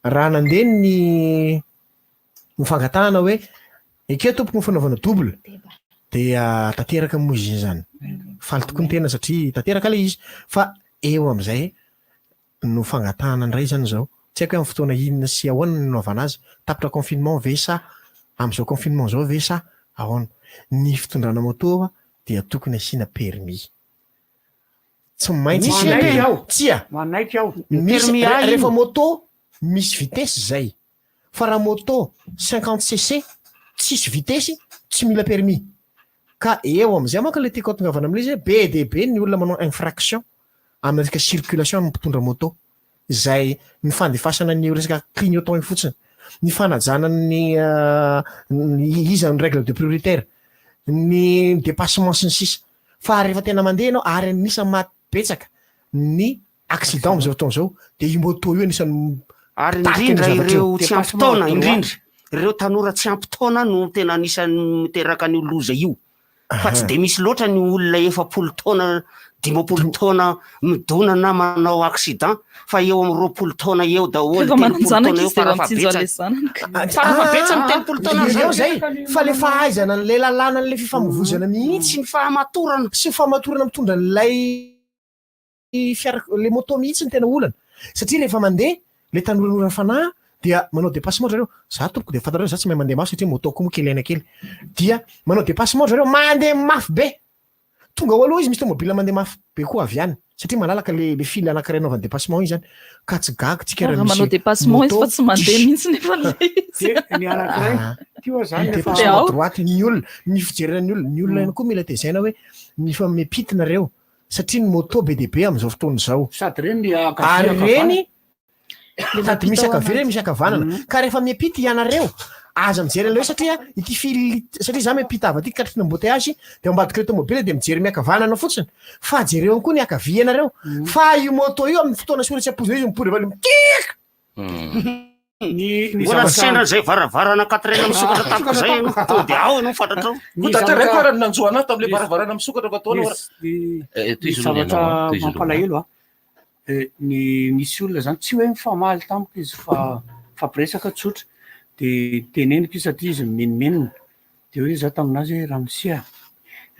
Raha nandeha ny ny fangatahana hoe ekeo tompoko ny fanaovana double dia tanteraka moa izy iny izany. Faly tokoa ny tena satria tanteraka ilay izy. Fa eo amin'izay no fangatahana indray izany izao. Tsy haiko hoe amin'ny fotoana inona sy ahoana no nanaovana azy. Tapitra confinement ve sa amin'izao confinement izao ve sa ahoana. Ny fitondrana moto dia tokony asiana permis. Tsy maintsy asiana Manaiky permis. aho. Tsia. Manaiky aho. Misy, Permis A iny. rehefa moto misy vitesse izay. Fa raha moto 50 cc tsisy vitesse tsy mila permis. Ka eo amin'izay manko ilay tiako hatongavana amin'ilay izy hoe be dia be ny olona manao infraction amin'ny resaka circulation amin'ny mpitondra moto. Izay ny fandefasana ny resaka clignotant io fotsiny, ny fanajana ny ny iza ny règle de prioritaire, ny dépassement sy ny sisa. Fa rehefa tena mandeha ianao ary anisan'ny maha betsaka ny accident amin'izao fotoana izao dia io moto io anisan'ny Ary mitarika an'io indrindra zavatra io. ireo tsy ampy taona, indrindra ireo tanora tsy ampy taona no tena anisan'ny miteraka an'io loza io. Fa tsy dia misy loatra ny olona 40 taona, 50 taona midona na manao accident fa eo amin'ny 20 taona eo daholo, Rehefa 30 manan-janaka taona eo izy dia efa mitsinjo farafahabetsany. an'ilay zanany. Farafahabetsany 30 taona Eo zany. zay, fa le fahaizana an'ilay lalàna an'ilay fifamoivoizana mihitsy. Sy ny fahamatorana. Sy ny fahamatorana mitondra an'ilay fiara, le moto mihitsy no tena olana. Satria rehefa mandeha, le tanoranora fanahy dia manao dépassement zareo. Za tompoko dia fantatrareo za tsy mahay mandeha mafy satria moto ko moa kely aina kely. Dia manao dépassement zareo, mandeha mafy be. Tonga ao aloha izy misy tomobile mandeha mafy be koa avy any satria malalaka le le file anankiray anaovany dépassement iny zany. Ka tsy gaga tsika Raha raha manao misy dépassement izy moto fa tsy mandeha diso. mihitsy nefa ilay izy. Dia ny anankiray, Ah. ty oa zany Ny rehefa dépassement à droite ny olona, ny fijerena ny olona, ny olona ihany koa mila tezaina hoe ny fa mipity nareo. Satria ny moto be dia be amin'izao fotoana izao. Sady reny ny ankavia Ary ankavanana. reny sady misy ankavia reny misy ankavanana. Ka rehefa miampita ianareo, aza mijery an'ilay hoe satria ity fil satria za miampita avy aty ka tratry ny embouteillage dia ao ambadik'ilay tomobile dia mijery miankavanana fotsiny. Fa jereo ihany koa ny ankavia ianareo. Fa io moto io amin'ny fotoana sy ora tsy ampoizina izy mipoitra avy any mikiaka. Ny ny Mbola zavatra sendra zay varavarana quatrième misokatra tampoka zay ianao, to dia ao ianao fantatrao. Koa tanteraka ara ny nanjo anah tamin'ilay varavarana misokatra fa taona Ny ara. ny Tohizo aloha ny zavatra anao a, tohizo aloha. mampalahelo a, ny nisy olona zany tsy hoe mifamaly tamiko izy fa mifampiresaka tsotra de teneniko izy satria izy mimenomenona de hoy za taminazy hoe ramose a,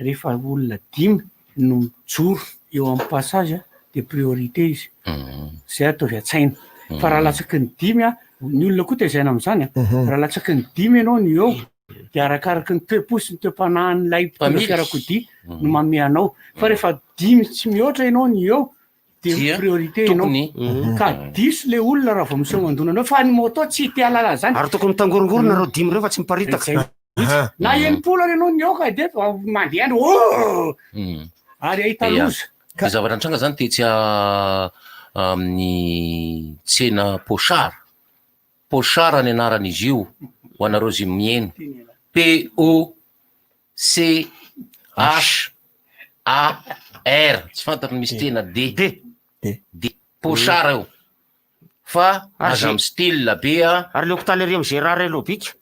rehefa olona dimy no mijoro eo amin'ny passage a de priorité izy, zay ataovy an-tsaina fa raha latsaky ny dimy a, ny olona koa tezaina amin'izany a, raha latsaky ny dimy ianao no eo de arakaraky ny toe-po sy ny toe-panahin'ilay mpitondra Mpamily. fiarakodia no manome anao fa rehefa dimy tsy mihoatra ianao no eo de Dia priorité ianao tokony- ka diso le olona raha vao miseho mandona anao fa ny moto tsy te hahalala zany Ary tokony mitangorongorona ireo dimy ireo fa tsy miparitaka. Zay mihitsy. Na 60 ary ianao ny eo ka de mandeha any oh! Ary ahita Ia. loza. Ny zavatra nitranga zany tetsy amin'ny tsena Pochard. Pochard ny anaran'izy io ho anareo izay mihaino. P O C H A R tsy fantatro ny misy T na D. D. Pochard io. Fa aza mi style be a. Ary le hopitaly ery amin'ny Gérard et Lobic.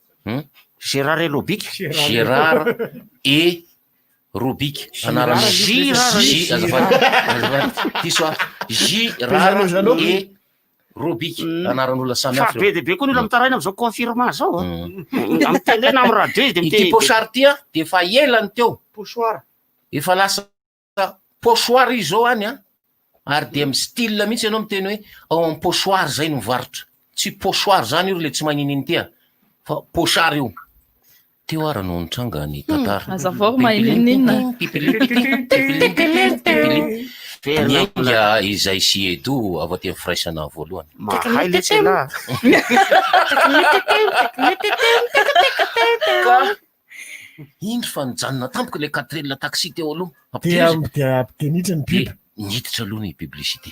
Gérard et Lobic. Gérard et Robic. Anarana Girard. J azafady. Azafady. Diso aho. Girard et Robic. Anaran'olona samy Fa hafa be ireo. dia be koa ny olona mitaraina amin'izao confirmant zao a. Amin'ny télé na amin'ny radio izy dia Ity miteny. pochard ity a dia efa ela ny teo. Pochoir. Efa lasa pochoir izy zao any a. Ary dia mi style mihitsy ianao miteny hoe ao amin'ny pochoir zay no mivarotra. Tsy pochoir zany io ry le tsy maninino ty a. Fa pochard io. Teo ara no nitranga ny tantara. Hazavao ry maninonina. Niainga izay sy Edo avy aty amin'ny firaisana voalohany. Mahay le tsena. Ka indro fa nijanona tampoka ilay quatrelle taxi teo aloha. Dia dia dia niditra ny pub. Dia niditra aloha ny publicité.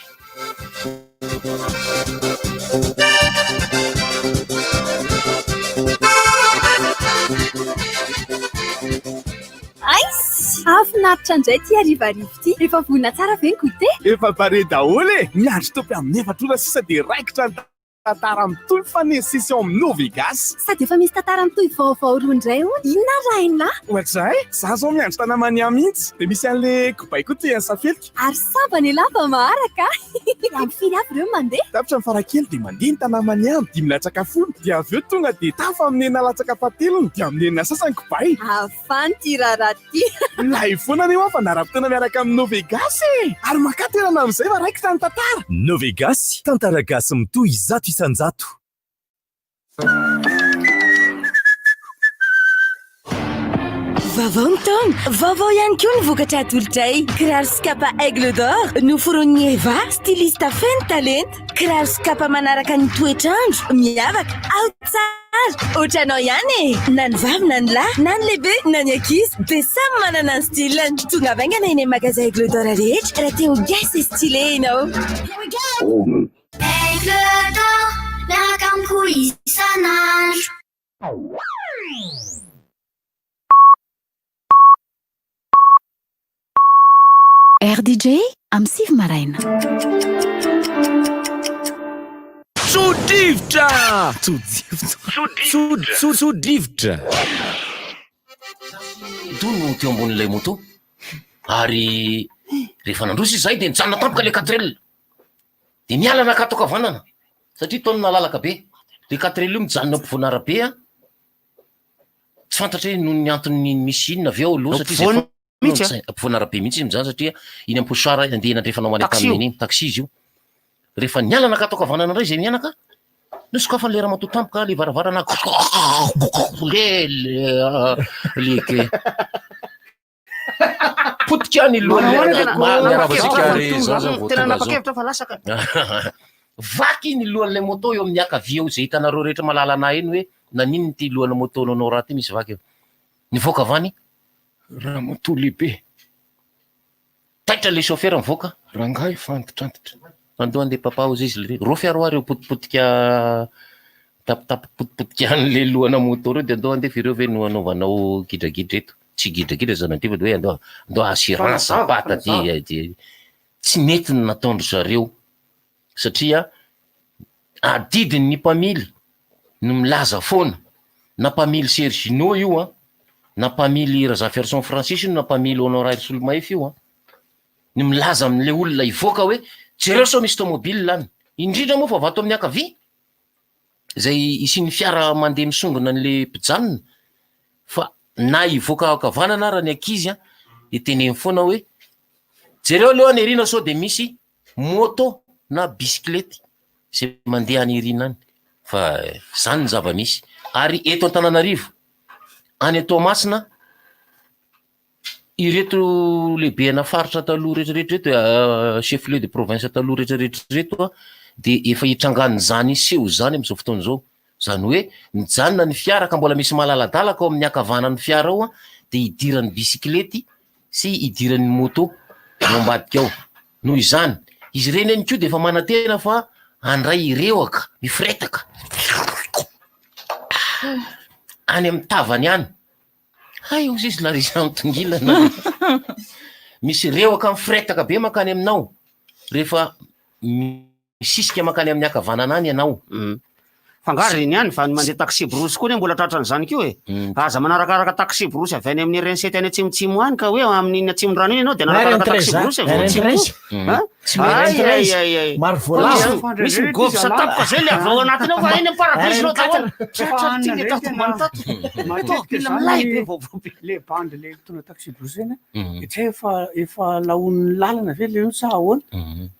Aiss! Hahafinaritra indray ity harivariva ity. Efa vonona tsara ve ny goûter? Efa pare daholo e! Miandry topy amin'ny 4 ora sisa dia raikitra ny tantara mitohy mifanesisy ao amin'ny Novegas. Sady efa misy tantara mitohy vaovao roa indray hono. Inona rainà? Ohatr'izay, za zao miandry Tanamania mihitsy. Dia misy an'le kobay koa ty an'i Safelika. Ary sambany elah vao maharaka a! Amin'ny firy avy ireo no mandeha? Tapitra ny farakely dia mandeha ny Tanamania amin'ny dimy latsaka folo. Dia avy eo tonga dia tafa amin'ny enina latsaka fahatelony. Dia amin'ny enina sasany kobay. Hafana ity raharaha ity. Milay foana anie hoa fandaharam-potoana miaraka amin'ny Novegas e! Ary makà toerana amin'izay fa raikitra ny tantara. Novegas, tantara gasy mitohy 100%. Vaovao ny taona, vaovao ihany koa ny vokatra atolotray. Kiraro sy kapa Aigle d'Or, noforonin'i Eva, styliste feno talenta. Kiraro sy kapa manaraka ny toetr'andro, miavaka, ao tsara. Ohatranao ihany e! Na ny vavy na ny lahy, na ny lehibe na ny ankizy dia samy manana ny style-ny. Tongava haingana eny amin'ny magasin Aigle d'Or rehetra raha te ho gay sy stylé ianao. Aigle d'Or, miaraka amiko isan'andro. RDJ amin'ny 9 maraina. Tso-drivotra! Tso-drivotra! Tso-drivotra! Edo no teo ambonin'ilay moto ary rehefa nandroso izy zay de nijanona tampoka le quatrelle de niala nakato ankavanana satria tao no nalalaka be le quatrelle io mijanona ampovoan'arabe a tsy fantatra hoe noho ny antony misy inona avy eo aloha satria zay Ampovoany mihitsy a? Ampovoan'arabe mihitsy izy mijanona satria iny Amposoara andeha eny andrefana ho any Taxi io. Antanimena iny, taxi izy io. Rehefa niala nakato ankavanana indray izay mianaka, nosokafan'ilay ramatoa tampoka ilay varavarana le le le potika ny lohan'ilay miarahaba antsika ary zao zao vao Tena tonga zao. nanapa-kevitra fa lasa ka. Vaky ny lohan'ilay moto eo amin'ny ankavia eo izay hitanareo rehetra mahalala anah eny hoe naninona ity lohana moto nanao raha ity misy vaky eo. Nivoaka avy any ramatoa lehibe. Taitra le chauffeur mivoaka, rangahy fa antitrantitra. Andeha andeha papa hozy izy le reo fiara hoa reo potipotika tapitapy potipotika an'le lohana moto reo de andao andeha fa ireo ve no anaovanao gidragidra eto. Tsy gidragidra zany fa de hoe andao andao assurance pata ty de tsy mety ny nataon-dry zareo satria adidin'ny mpamily no milaza foana na mpamily Sergino io an, na mpamily Razafiarison Francis io na mpamily Honoré Solomahefa io an, ny milaza amin'le olona hivoaka hoe jereo sao misy tomobile any, indrindra moa fa avy ato amin'ny ankavia izay hisian'ny fiara mandeha misongona an'le mpijanona fa na hivoaka ankavanana ara ny ankizy an, de teneno foana hoe jereo aloha any aoriana sao de misy moto na bisikilety zay mandeha any aoriana any fa zany ny zava-misy ary eto Antananarivo any Toamasina ireto lehibena faritra taloha rehetrarehetra ireto eh, chef lieu de province taloha rehetrarehetra ireto a de efa hitrangan'izany seho zany am'izao fotoana izao zany hoe mijanona ny fiara ka mbola misy malaladalaka ao amin'ny ankavanan'ny fiara ao a de idiran'ny bisikilety sy idiran'ny moto ao ambadika ao. Noho izany, izy ireny ihany koa dia efa manantena fa handray hirehoka, miforetaka any amin'ny tavany any. Hay hozy izy Larissa mitongilana. Misy rehoka miforetaka be mankany aminao rehefa Misisika mankany amin'ny ankavanana any ianao. Fa nga reny ihany fa ny mandeha taxi-brousse koa anie mbola tratran'izany koa e. Aza manarakaraka taxi-brousse avy any amin'ny RN7 any atsimotsimo any ka hoe amin'iny atsimondrano iny ianao dia hanarakaraka taxi-brousse avy ao atsimo. Hein? Tsy Ay, ay, ay, ay. Maro voalavo. Misy migobsa tampoka zay le avy ao anatiny ao fa eny amin'ny parabrise loatra daholo. Tratra ity le tato ambany tato. Matetika Tôbila milay be zany vaovao be. le bandy le mitondra taxi-brousse iny de tsy hay efa efa laonin'ny lalana ve le io sa ahoana?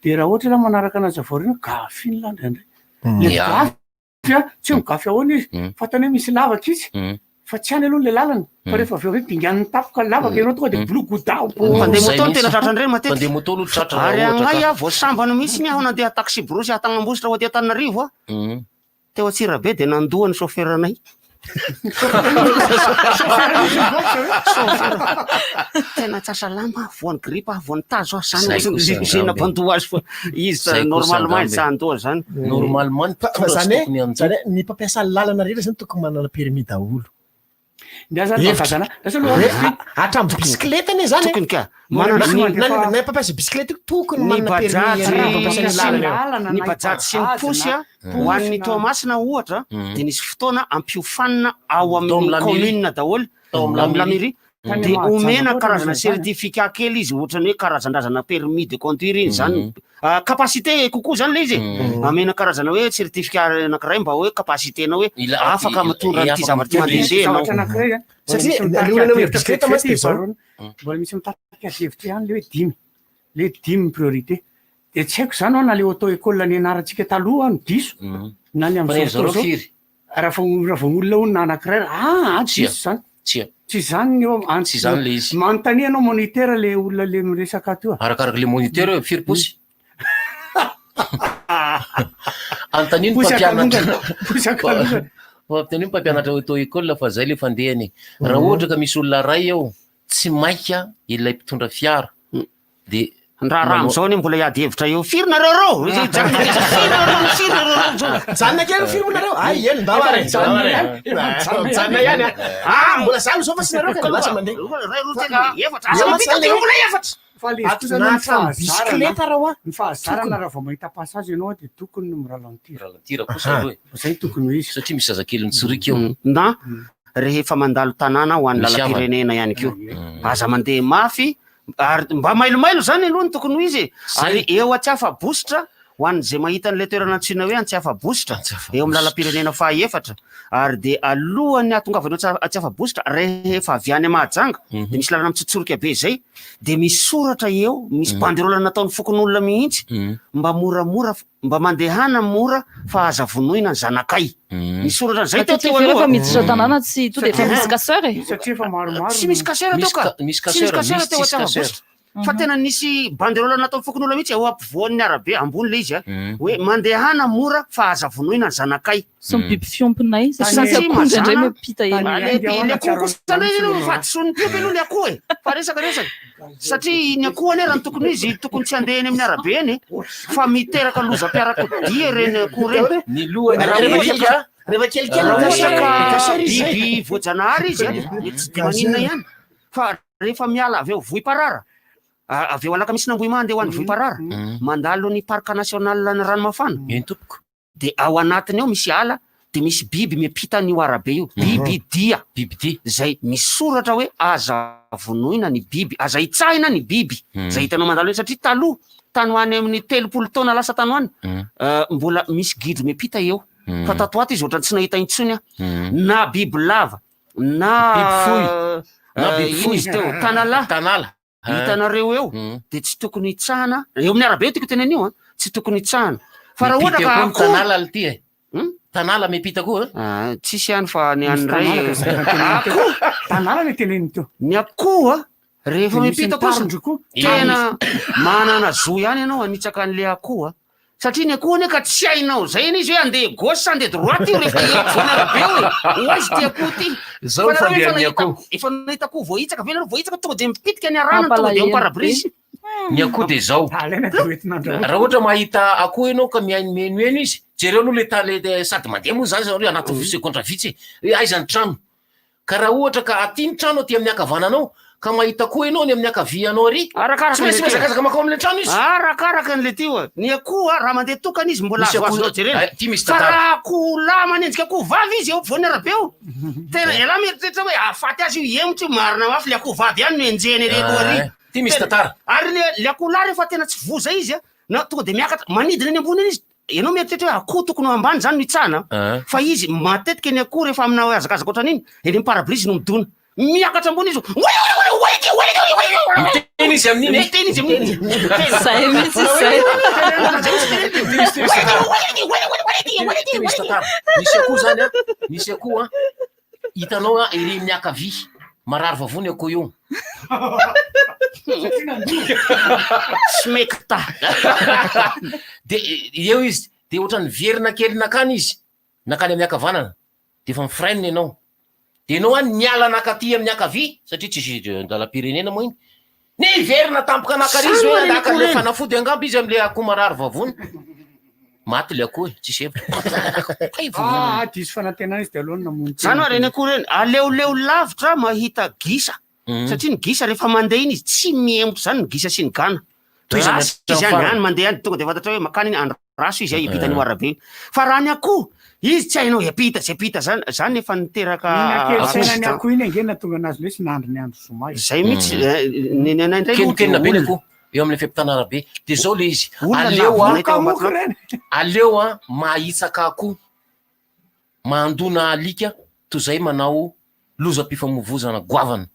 De raha ohatra ianao manaraka anazy avy aoriana, gafy iny lah indraindray. Le gafy a, tsy hoe migafy ahoana izy, fantany hoe misy lavaka izy, fa tsy any aloha le lalana, fa rehefa avy eo hoe dinganiny tampoka ny lavaka ianao tonga de bologodao. Mpandeha moto no tena tratran'ireny matetika. Mpandeha moto aloha tratra raha Ary ohatra agnay ka. aho vao sambany mihitsy aho nandeha taxi-brousse aho tagny Ambositra ho aty Antananarivo a. Teo Antsirabe dia nandoa ny chauffeur-nay. Tena tsy asalama aho, voan'ny grippe aho, voan'ny tazo aho, zany Zay ohatry kosa ny izay angamba e. nampandoa azy fa izy Zay kosa normalement angamba izy e. tsy handoa zany. Normalement ny Fa mpitondra tsy zany hoe tokony handoa. zany hoe ny mpampiasa lalana rehetra zany tokony manana permis daholo. Ny azy ary Hevitra. fangazana. Lasa aloha Hoe Kristy. hatramin'ny bisikileta anie zany e. Tokony ka. Mbola Manana misy ny mandefa Na na mpampiasa bisikileta io tokony ny manana permis bajaj ihany mpampiasa ny lalana io. lalana ny na bajaj sy ny bajaj posy na a ho an'ny na Toamasina ohatra Mm. dia nisy fotoana ampiofanina ao Tao amin'ny amin'ny la mairie. commune daholo Tao amin'ny la amin'ny la mairie. mairie Tany dia Mahajanga omena koa karazana ohatran'izany zany. certificat kely izy ohatran'ny hoe karazandrazana permis de conduire iny zany Ah, capacité kokoa zany le izy e amena karazana hoe certificat anankiray mba hoe capacité-nao hoe Ila- afaka ila- mitondra an'ity afaka zavatra ity mitondra mandeha izy. be ianao Zavatra anankiray a. Mbola Satria misy ny mitarika olana ady amin'ny hevitra bisikileta mantsy vetivety dia izao. Baron. Mbola misy mitarika ady hevitra ihany le hoe dimy. Le dimy ny priorité. De tsy haiko zany na le auto école nianarantsika taloha no diso na ny Fa amin'izao ry zareo fotoana izao. firy? Raha vao raha vao olona hono na anankiray ah ah, Tsia. diso zany. Tsia. Tsy izany ny eo an- Tsy izany le izy. Manontania anao moniteur le olona le miresaka ato io a. Arakaraka le moniteur hoe firy posy? Anontanio ny Posy mpampianatra. akalongana. Posy akalongana. Anontanio ny mpampianatra auto école fa zay le fandehany. Raha ohatra ka misy olona ray eo, tsy maika ilay mpitondra fiara de Ny raharaha amin'izao anie mbola hiady hevitra eo. Firy nareo reo? Mijanona kely, firy nareo reo? Firy nareo reo amin'izao? Mijanona kely firy moa nareo? Ay, eny, ndao ary. Mijanona ihany. Mijanona ihany a. Ah, mbola za aloha zao fa tsy nareo ka lasa mandeha. Iray, roa, telo, efatra. Aza mampita telo, mbola efatra. Fa le izy koa zany Na ny hatramin'ny fahazarana bisikileta raha hoa. ny fahazarana raha vao mahita passage ianao dia tokony ny mi-ralentir. Ralentir kosa aloha e. Zay tokony ho izy. Satria misy zazakely mitsoriaka eo. Na rehefa mandalo tanàna ho an'ny Misy havana. lalam-pirenena ihany koa. Aza mandeha mafy ary mba mailomailo zany aloha no tokony ho izy e. Ary eo Antsiafabositra ho an'izay mahita an'ilay toerana antsoina hoe Antsiafabositra eo amin'ny lalam-pirenena fahaefatra ary dia alohan'ny hahatongavana eo Antsiafabositra rehefa avy any Mahajanga dia misy lalana mitsotsorika be izay dia misy soratra eo misy banderole nataon'ny fokonolona mihitsy mba moramora mba mandehana mora fa aza vonoina ny zanakay. Misy soratra an'izay teo Matetika teo rehefa aloha. miditra tanàna tsy to dia efa misy casseur e. Satria efa maromaro Tsy misy casseur teo ka. Misy Tsy misy casseur, casseur misy teo tsisy casseur. Antsiafabositra. Fa tena nisy banderole nataon'ny fokonolona mihitsy eo ampovoan'ny arabe ambony le izy a. Hoe mandehana mora fa aza vonoina ny zanakay. Sy ny biby fiompinay satria misy Satria akondro indray mazàna miampita eny. Le le akoho kosa ndray aloha fahadisoan'ny mpiompy aloha le akoho e. Fa resaka resaka. Satria ny akoho anie raha ny tokony ho izy tokony tsy handeha eny amin'ny arabe eny e. Fa miteraka lozam-piarakodia ireny akoho ireny. Ny lohany Raha ohatra ka Rehefa kelikely raha ohatra ka gasy izy zay. biby voajanahary izy a, mety tsy dia maninona ihany. Fa rehefa miala avy eo Vohiparara, avy eo Alakamisin'Ambohimaha andeha ho any Vohiparara, mandalo ny parc national ny Ranomafana. Eny tompoko. Dia ao anatiny ao misy ala, dia misy biby miampita an'io arabe io. Biby dia. Biby dia. Izay misoratra hoe aza vonoina ny biby, aza hitsahina ny biby izay hitanao mandalo eny. Satria taloha, tany ho any amin'ny 30 taona lasa tany ho any, mbola misy gidro miampita eo. Fa tato ho ato izy ohatran'ny tsy nahita intsony aho. Na bibilava, na Biby fohy. Na biby ino fohy. izy teo, tanalahy. Tanala. Hitanareo eo, dia tsy tokony hitsahana, eo amin'ny arabe tiako tenenina io an, tsy tokony hitsahana. Fa raha ohatra Miampita ka koa ny akoho tanala ity e. Tanala miampita koa e. Ah, tsisy ihany fa ny Misy an'ny ray. tanala ka zay efa teneniny teo. Akoho. Tanala le teneniny teo. Ny akoho a, rehefa Dia misy miampita kosa, ny tarondro koa. tena manana zo ihany ianao hanitsaka an'le akoho a. Satria ny akoho anie ka tsy hainao zay anie izy hoe andeha gauche sa andeha droite io rehefa eo afovoan'ny arabe eo e. Ho aiza ity akoho ity? Zao Fa nareo efa fandehan'ny nahita akoho. efa nahita akoho voahitsaka ve nareo? Voahitsaka tonga dia mipitika ny arahana tonga dia Mampalahelo be. pare-brise. Ny akoho dia zao. Alaina dia hoentina andrahoana. Raha ohatra mahita akoho ianao ka mihaino mihainohaino izy, jereo aloha le ta le sady mandeha moa zany zareo anatin'ny segondra vitsy e. Hoe aiza ny trano. Ka raha ohatra ka aty ny trano aty amin'ny ankavananao, ka mahita akoho ianao any amin'ny ankavianao ary, Arakaraka tsy maintsy an'ilay teo. mihazakazaka mankao amin'ilay trano izy. Arakaraka an'ilay teo a. Ny akoho a, raha mandeha tokana izy mbola Misy azo akoho azonao jerena. Eh, ty misy Fa tantara. raha akoho lahy manenjika akoho vavy izy eo ampovoan'ny arabe eo, tena ialahy mieritreritra hoe hahafaty azy io, hihemotra io, marina mafy, le akoho vavy ihany no enjehiny ery aloha ery. Eh, ty misy Tena- tantara. Ary le akoho lahy rehefa tena tsy voza izy a, na tonga dia miakatra, manidina eny ambony eny izy, ianao mieritreritra hoe akoho tokony ho ambany zany no hitsahana, fa izy matetika ny akoho rehefa amina hazakazaka ohatran'iny, eny amin'ny pare-brise no midona. Miakatra ambony izy, Miteny izy amin'iny e. Miteny izy amin'iny. Zay mihitsy izay. Ty misy tantara. Nisy akoho zany a, nisy akoho a, hitanao a ery amin'ny ankavia, marary vavony akoho io. Smecta. De eo izy, de ohatran'ny niverina kely nakany izy, nakany amin'ny ankavanana, de efa mi-freine ianao. De ianao any niala nakaty amin'ny ankavia, satria tsisy dalam-pirenena moa iny, niverina tampoka nakary izy hoe Samy naka le ireny. fanafody angamba izy am'le akoho marary vavony. Maty le akoho e, tsisy hevitra. Kay vavony. Ah, diso fanantenana izy de aloha namono tena. Zany hoa reny akoho reny, aleoleo lavitra mahita gisa. Satria ny gisa rehefa mandeha iny izy tsy mihemotra zany ny gisa sy ny gana. Tohizana Raso izy hatramin'ny any, farany. any mandeha any tonga de fantatra hoe makany iny andraso izy hiampita an'io arabe io. Fa raha ny akoho, izy tsy hainao hiampita tsy hiampita zany, zany efa niteraka Iny akely saina ny accident. akoho iny ange nahatonga anazy hoe tsy nandry ny andro zoma e. Zay mihitsy, ny ny anay indray aloha Kenokena be ny olona. akoho eo amin'ilay fiampitana arabe. De zao le izy, Olona aleo a, navonay teo Ambatolampy. aleo a mahitsaka akoho, mandona alika toy izay manao lozam-pifamoivozana goavana.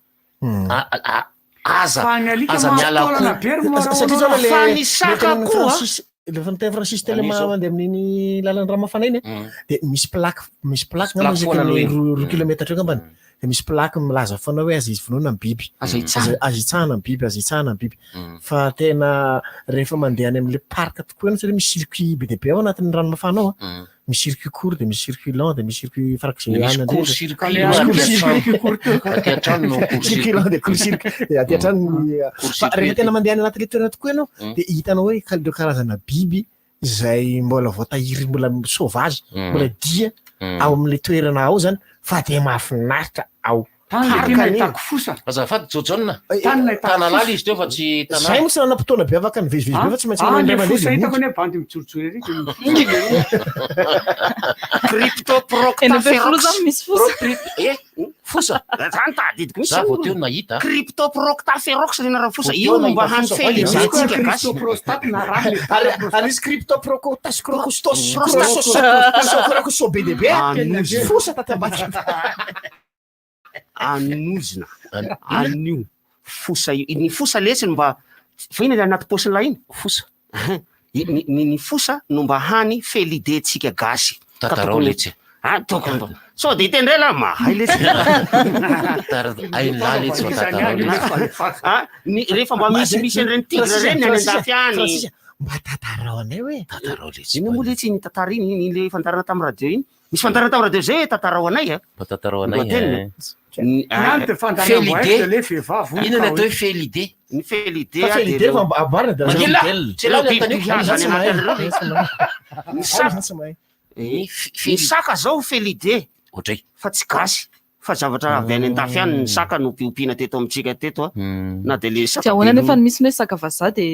Aza Fa ny alika aza mahazo miala taolana akoho. be ry moa Satria zao le Fa ny le saka tenin'i koa a. Francis le fa ny tenin'i Francis teo le Anie zao. mandeha amin'iny lalan'ny Ramafana iny a, de misy plaque misy plaque Misy angamba plaque isaky foana ny aloha iny. roa kilometatra eo angambany de misy plaque milaza foana hoe aza vonoina ny biby. Aza hitsahana. Aza hitsahana ny biby, aza hitsahana ny biby. Fa tena rehefa mandeha any amin'le parc tokoa ianao satria misy circuit be dia be ao anatin'ny ranomafana ao a. Misy circuit court de misy circuit lent de misy circuit farak'izay Misy any court indrindra. circuit Misy aloha court aty circuit. an-trano. Aty an-trano no court Circuit lent de court circuit. De aty an-trano ny Court fa rehefa circuit tena aty. mandeha any anatin'le toerana tokoa ianao de hitanao hoe ireo karazana biby izay mbola voatahiry mbola sauvage, mbola dia ao amin'le toerana ao zany fa de mahafinaritra ao. Tany le Parc tena anie. ahitako fosa. Azafady Jaojaona. Tany nahitako Tanalala fosa. izy teo fa tsy Zay tanala. moa tsy nanam-potoana be afaka nivezivezy be fa tsy maintsy Ah, manao le indray mandeha fosa de hitako mody. anie bandy mijorojoro ery de mifosa. Cryptoprocta Eny Ampefiloha ferox. zany misy fosa. Eh, fosa. Zany tadidiko mihitsy Za vao zany. teo nahita. Cryptoprocta ferox ny anaran'ny fosa. Vao Io teo no mba nahita hany fosa, fely fa Misy koa antsika gasy. cryptoprostate na raha le Ary ary izy cryptoprocostas crocostos Prostate. crocos be dia be a. Anozona. Fosa taty ambadika. Anozona. Anio. Fosa io. Ny fosa lesy no mba fa ina le anaty paosin'ilay iny? Fosa. Ny fosa no mba hany felidentsika gasy. Ka Tantarao tokony letsy. Ah, tokony mba. Sao de hiteny indray lah, mahay letsy. Hain'lah letsy fa tantarao letsy. Ah, ny rehefa mba misy misy an'ireny tigre ireny any an-dafy any. Francis, mba tantarao anay hoe. Tantarao letsy. Inona moa letsy iny tantara iny, iny iny le fandaharana tamin'ny radio iny? Misy fandaharana tamin'ny radio zay hoe tantarao anay a. Mba tantarao anay. Lohateny. eh. Ny- ah, Ny fandaharana Félidé. voahetra le vehivavy hono Inona ka ny atao hoe- hoe félidé? Ny félidé Fa ah, félidé de fa mba amboarina de Mangila! Fidèle. Tsy elahy Ireo ny biby mpihaza Zany any tsy mahay. anaty Zany tsy mahay. Ny Zany saka tsy mahay. Eh, ny saka zao félidé. Ohatray. Fa tsy gasy. Fa zavatra avy any an-dafy any ny saka no ompiompiana teto amintsika teto a. Na de le saka Tsy ahoana be nefa loha. ny misy ny hoe saka vazaha de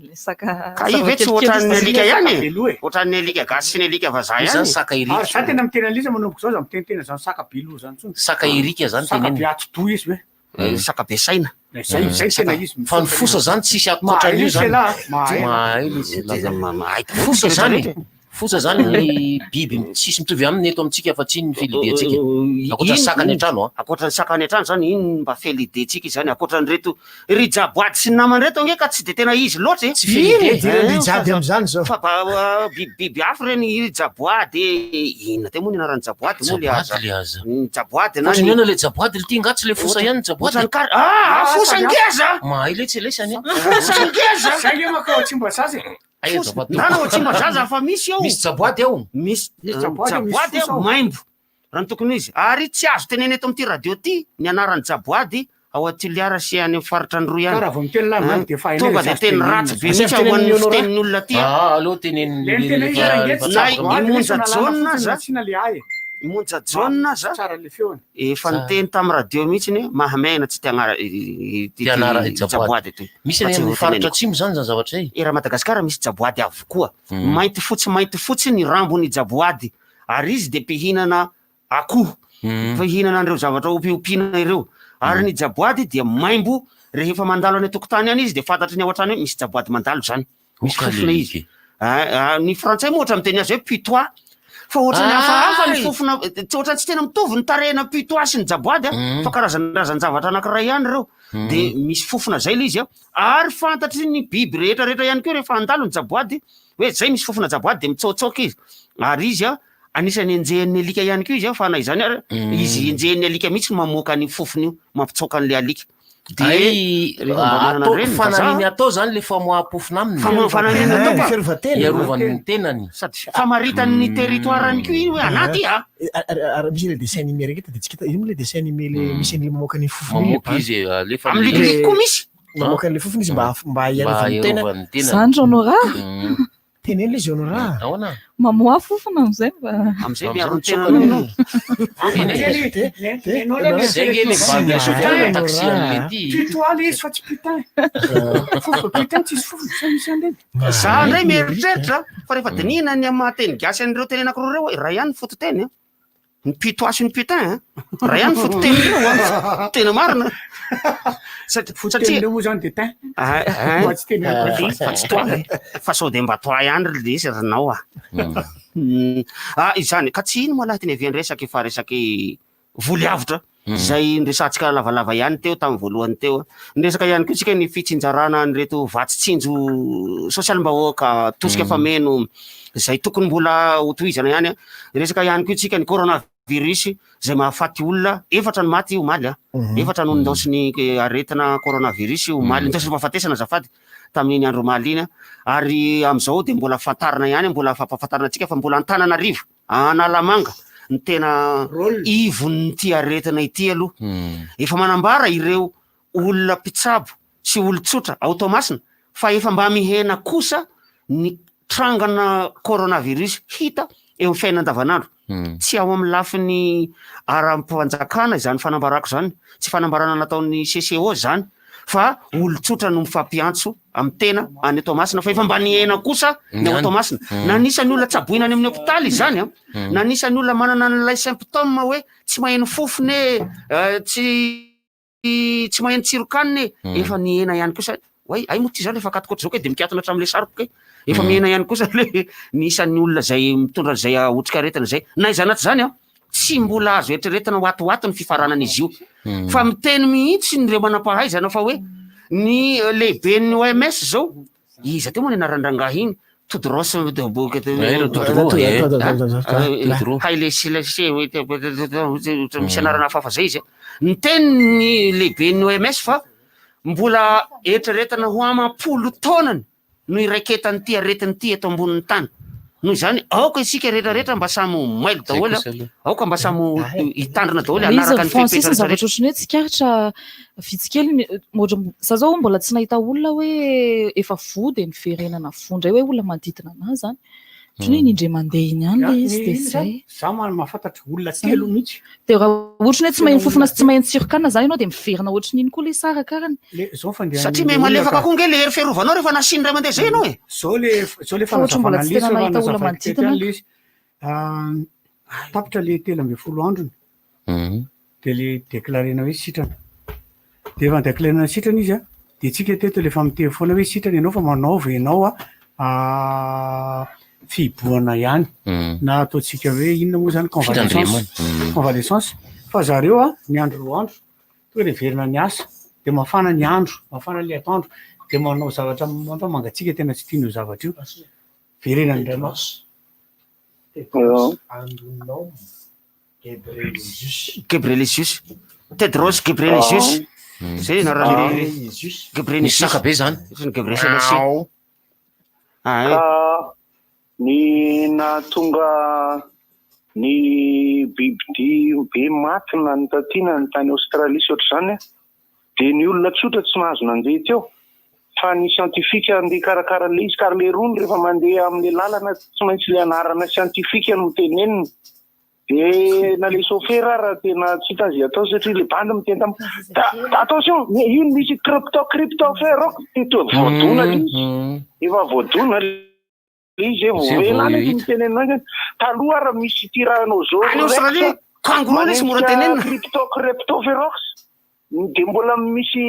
le saka Ka io ve tsy kelikely ohatran'ny izy alika ihany Saka e? be loha e. Ohatran'ny alika gasy sy ny alika vazaha Io ihany. zany saka Ary erika. za tena miteny an'izy manomboka zao za miteniteny zany saka be loha zany tsony. Saka erika zany Saka be tenenina. atidoha izy hoe. Eh, Saka be saina. Zay zay tena izy. Fa ny fosa zany tsisy Mahay ankoatran'io letsy zany. elah, mahay. Mahay letsy Tena elah. mahay daholo Fosa ny zany. rehetra. Fosa zany ny biby tsisy mitovy aminy eto amintsika fa tsy ny félidé antsika. Ankoatra ny saka any an-trano a. Ankoatra ny saka any an-trano zany iny mba félidé-tsika izany ankoatran'ireto rijaboady sy ny namany reto ange ka tsy de tena izy loatra e. Tsy félidé. Ino idiran'ny rijady amin'izany zao? Fa ba bibibiby hafa ireny rijaboady inona teo moa ny anaran'ny jaboady moa le aza. Jaboady le aza. Ny jaboady na Ohatran'ny ny ahoana le jaboady le ty nga tsy le fosa ihany ny jaboady. Ohatran'ny kar ah fosa ngeza. Mahay letsy lesy any. Fosa ngeza. Zay nge makao Tsimbazaza e. Ay, azafady. Na na Tsimbazaza fa misy ao. Misy jaboady ao. Misy Misy jaboady ao, misy jaboady fosa ao. maimbo raha ny tokony ho izy ary tsy azo tenena eto amin'ity radio ty ny anaran'ny jaboady ao Toliara sy any amin'ny faritra Androy Ka any. raha vao miteny lahy Ah, de efa hainay Tonga le de zaza teny tenenina. ratsy be Asaivo mihitsy ao tenenin'ny an'ny Honora. fitenin'olona ty. Ah, aleo tenenin'ny Le ny tena izy rehefa raha rehefa nge tsy Na tsapaka i jaboady Monja lesy nalana Jaona fotsiny aza. nasiana le ahy e. I Monja Jaona aza Tsara le feony. efa Tsara. niteny tamin'ny radio mihitsy ny hoe mahamena tsy tia agnara Ty anara jaboady. jaboady ty. Misy Fa any tsy amin'ny faritra voateneniko. atsimo zany zany zavatra zay. Era Madagasikara misy jaboady avokoa. Mainty fotsy mainty fotsy ny rambon'ny jaboady ary izy de mpihinana akoho. Mpihinana an'ireo zavatra ompiompiana ireo. Ary ny jaboady dia maimbo rehefa mandalo any an-tokotany any izy de fantatry ny ao an-trano hoe misy jaboady mandalo zany. Misy Oka fofona le izy. Ah, ah, ny frantsay moa ohatra miteny azy hoe putois. Fa ohatran'ny Ay! hafahafa ny fofona tsy ohatran'ny tsy tena mitovy ny tarehina putois sy ny jaboady a fa karazan-drazan-javatra anankiray ihany ireo. De misy fofona zay le izy a. Ary fantatry ny biby rehetra rehetra ihany koa rehefa handalo ny jaboady hoe zay misy fofona jaboady de mitsaotsaoka izy. Ary izy a anisan'ny enjehin'ny alika ihany koa izy a fa na izany ary izy enjehin'ny alika mihitsy no mamoaka ny fofona io mampitsaoka an'le alika. De Ay, rehefa mba manana atao an'ireny ny fananiny vazaha, atao zany le famoaham-pofona aminy. Famo- fananiny atao ka. Fiarovan-tena. Iarovany ny tenany. Sady famaritan'ny territoire-ny koa iny hoe anaty a. Eh, Ary misy le dessin animé rehetra de tsy hita ino moa le dessin animé le misy an'le mamoaka ny fofona iny le Mamoaka bandy. izy e, alefa Amin'ny le- likiliky koa misy. Mamoaka an'le fofona izy mba mba Mba hiarovany tena. hiarovany tenany. Zany Honora Teneno le izy Honora. Ahoana? mamoa fofona amizay mba Amizay miaro ny Amizay tenany ianao. Zay nge le bandy chauffeur taxi an'le ty. Putois le izy fa tsy putain. Fofona putain tsisy fofona zay misy an'ireny. Za ndray mieritreritra fa rehefa dinihina ny amin'ny maha teny gasy an'ireo teny anankiroa ireo iray ihany ny fototeny a. Ny putois sy ny putain a. Iray ihany ny fototeny ireo a. Tena marina. Satria Fototenin'ireo moa zany de tin. Ah, ah. Mba tsy teny Ah, fa tsy toa e. Fa sao de mba toa ihany ry lesy rinao a. Ah, izany ka tsy ino moa lahy teny aviany resaky fa resaky voly avotra zay niresahantsika lavalava ihany teo tamin'ny voalohany teo. Niresaka ihany koa tsika ny fitsinjarana an'ireto vatsy tsinjo sosialim-bahoaka tosika fameno zay tokony mbola hotohizana ihany a. Niresaka ihany koa tsika ny coronavirus zay mahafaty olona efatra ny maty omaly a. Efatra no nindaosin'ny aretina coronavirus omaly, nindaosin'ny fahafatesana azafady tamin'iny andro omaly iny a. Ary am'izao de mbola fantarina ihany, mbola fampahafantarina antsika fa mbola Antananarivo, Analamanga ny tena ivon'ity aretina ity aloha. Efa manambara ireo olona mpitsabo sy olon-tsotra ao Toamasina fa efa mba mihena kosa ny trangana coronavirus hita eo amin'ny fiainana andavanandro. Tsy ao amin'ny lafiny ara-panjakana izany fanambarako izany, tsy fanambarana nataon'ny CCO zany fa olon-tsotra no mifampiantso amin'ny tena any Toamasina fa efa mba nihena kosa ny ao Toamasina. Na nisan'ny olona tsaboina any amin'ny hopitaly izany a, na nisan'ny olona manana an'ilay symptôme hoe tsy maheno fofona e, tsy maheno tsirokanina e, efa nihena ihany kosa. Oay, ay moa ty zany rehefa akatoko ohatr'izao kay de mikatona hatramin'le sariko kay. Efa mihena ihany kosa le ny isan'ny olona zay mitondra an'izay otrikaretina zay. Na izany na tsy izany a, tsy mbola azo eritreretina ho atoato ny fifaranan'izy io. Fa miteny mihitsy ireo manam-pahaizana fa hoe ny lehiben'ny OMS zao, iza teo moa ny anaran-drangahy iny? Todros Haile Selassie misy anarana hafahafa zay izy. Niteny ny lehiben'ny OMS fa mbola eritreretina ho amam-polo taonany no iraiketan'ity aretina ity eto ambonin'ny tany. Noho izany, aoka isika rehetra rehetra mba samy ho mailo daholo, aoka mba samy ho hitandrina daholo Ilay izy hanaraka ny Francis fepetra ny zavatra rehetra. ohatran'ny hoe tsikaritra vitsy kely ny ohatra za zao mbola tsy nahita olona hoe efa voa dia niverenana voa indray hoe olona manodidina anazy zany. Ohatran'ny hoe iny indray mandeha iny ihany ilay izy dia izay. Za mahafantatra olona telo mihitsy. Dia raha ohatran'ny hoe tsy maheno fofona sy tsy maheno tsiron-kanina zany ianao dia miverina ohatran'iny koa ilay sarakarany. Le zao fandehan'ny Satria miha malefaka koa nge le hery fiarovanao rehefa nasiany ray aman-dreny zay ianao e. Zao le zao le Fa ohatran'ny mbola fanazavana tsy an'ilay tena izy nahita olona efa nazavaiko teto manodidina ihany le izy. Ah, tapitra le 13 androny de le déclarena hoe sitrana. De efa déclarena sitrana izy a, de tsika teto le efa miteny foana hoe sitrana ianao fa manaova ianao a fihibohana ihany na ataontsika hoe inona moa zany convalescence Fitandremana. convalescence fa zareo a ny andro roa andro tonga de miverina miasa de mafana ny andro mafana le atoandro de manao zavatra mampamangatsiaka tena tsy tian'io zavatra io verenany indray manko. Ghebreyesus. Tedros Ghebreyesus. Zay anaran'le Ghebreyesus. Misy saka be zany. Ny Ghebreyesus. Ka ny nahatonga ny bibidia be maty na ny taty na ny tany Aostralia sy ohatr'izany an, dia ny olona tsotra tsy nahazo nandeha teo fa ny siantifika andeha hikarakara an'ilay izy ka ry leirony rehefa mandeha amin'ilay lalana tsy maintsy ilay anarana siantifika no tenenina dia na le chauffeur ara tena tsy hita izay atao satria le bandy miteny tamiko da attention iny misy crypto crypto rock dia toa voadona ilay izy efa voadona ilay izy vao Zay hoe vao lany hita. miteny an'azy taloha ara misy tyrannosaurus Any Australie, kangourou lesy mora tenenina. Crypto crypto ferox dia mbola misy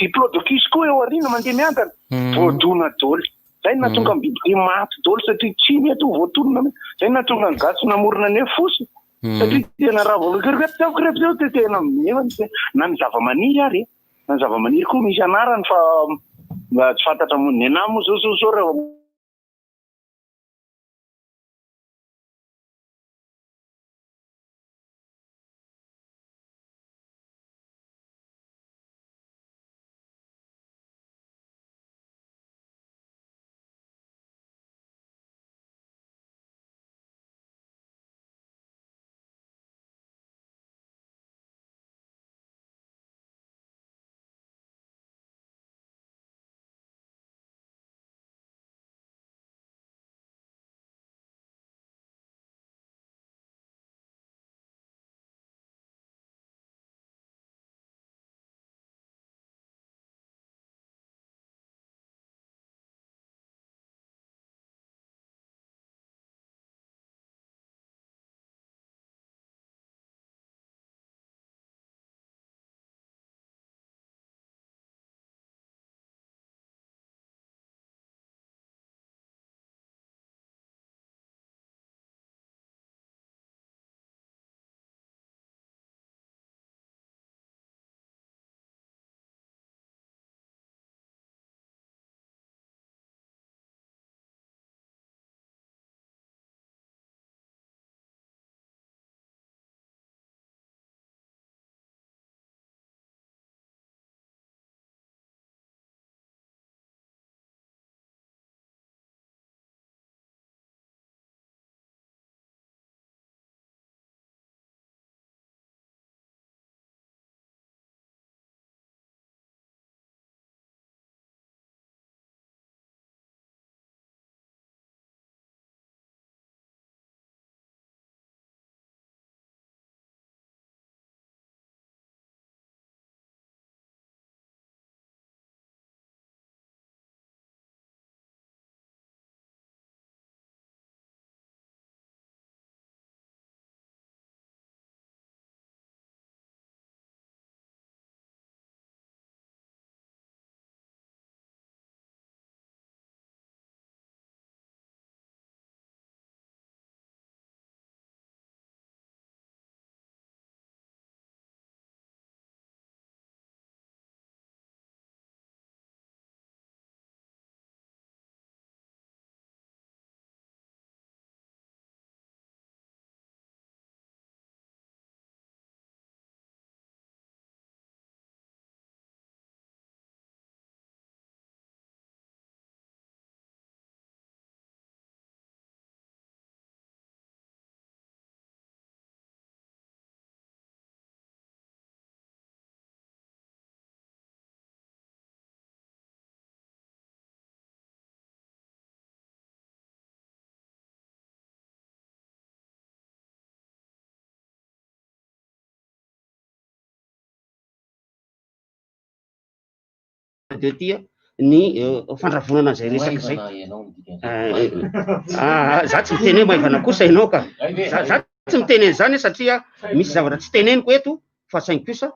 diplodocus koa eo aoriana mandeha miadana voadona daholo zay no nahatonga ny bibidia maty daholo satria tsy mety ho voatonona mihitsy zay no nahatonga ny gasy namorona ny hoe fosa satria tena raha vao crypto crypto dia tena nefa na ny zavamaniry ary e na ny zavamaniry koa misy anarany fa mba tsy fantatra moa ny anahy moa zao zao zao raha radio ty a ny fandravonana an'izay resaka izay. Ah, za tsy miteny hoe maivana kosa ianao ka. Za za tsy miteny an'izany satria misy zavatra tsy teneniko eto fa saingy kosa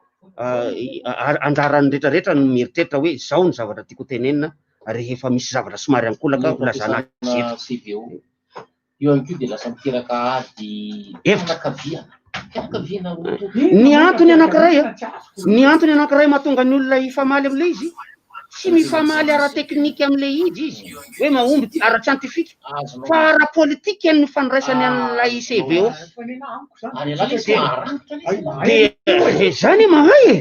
anjaran'ny rehetrarehetra no mieritreritra hoe zao ny zavatra tiako tenenina rehefa misy zavatra somary ankolaka Ny lazana azy fampiasana eto. CVO io ihany koa dia lasa miteraka ady Hevitra. fianakaviana. Fianakaviana roa tonta. Ny antony anankiray a, ny antony anankiray mahatonga ny olona hifamaly amin'ilay izy, tsy mifamaly ara-teknika amin'ilay izy izy, hoe mahomby ty ara-tsiantifika, fa ara-politika ny fandraisany an'ilay CVO. Dia dia zany mahay e!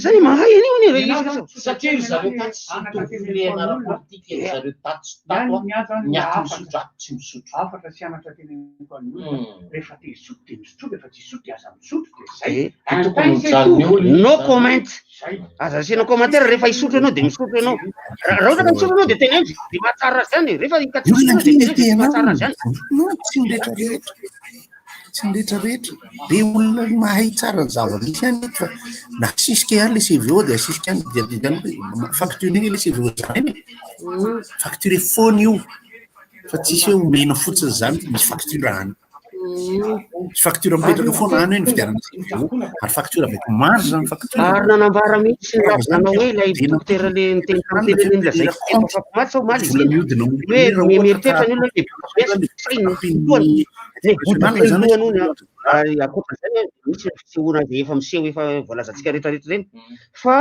Zany mahay an'io anie re izy. Satria ry zareo tatsy tsy mitovy firehana ara-politika ry zareo tatsy tato a, ny ato misotro ato tsy misotro. Hafatra sy anatra teneniko an'ny olona, rehefa te hisotro dia misotroa, rehefa tsy hisotro dia aza misotro, dia zay. Dia tokony mijanona eo ilay izy No zany. comment. Aza asiana commentaire rehefa hisotro ianao dia misotro ianao. Raha raha ohatra ka misotro ianao dia teneno izay mahatsara azy ihany e. Rehefa ka tsy misotro ianao dia teneno izay mahatsara azy ihany. Non, tsy ny rehetrarehetra. Tsy ny rehetrarehetra. Be olona mahay tsara ny zava-misy ihany eto fa nasisika ihany le CVO dia asisika ihany dia dia dia facturena le CVO zany e. Facturé foana io fa tsisy hoe omena fotsiny zany misy facture any. Misy facture mipetraka foana any hoe nividianana CVO ary facture avec marge zany facture. Ary nanambara mihitsy ny nanao hoe ilay dokotera le niteny tamin'ny télé iny lazaiko teny fafakomaty sao omaly izy Vola iny. mihodina Hoe mieritreritra ny olona hoe be sainy ny fotoany. Ny National zany voalohany hono an. Ary ankoatran'izay an, misy ny fisehoana izay efa miseho efa voalazantsika rehetrarehetra ireny. Fa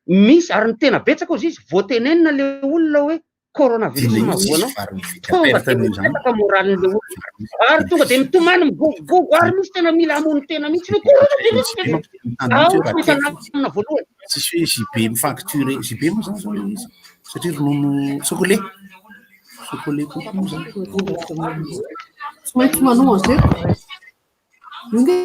misy ary ny tena betsaka hozy izy, vao tenenina le olona hoe coronavirus Dia no ilay izy mahavoa anao. vary mividy Tonga perte dia an'io zany. mipetraka moralin'le olona. Ary tonga dia mitomany migogogogo ary misy tena mila hamono tena mihitsy hoe coronavirus JB nefa ao mampitanana no hitanamina voalohany. Tsisy hoe JB mifacturé JB moa zany zao ilay izy satria ronono chocolat chocolat kokoa moa zany. Tsy maintsy manoa an'izay. Io nge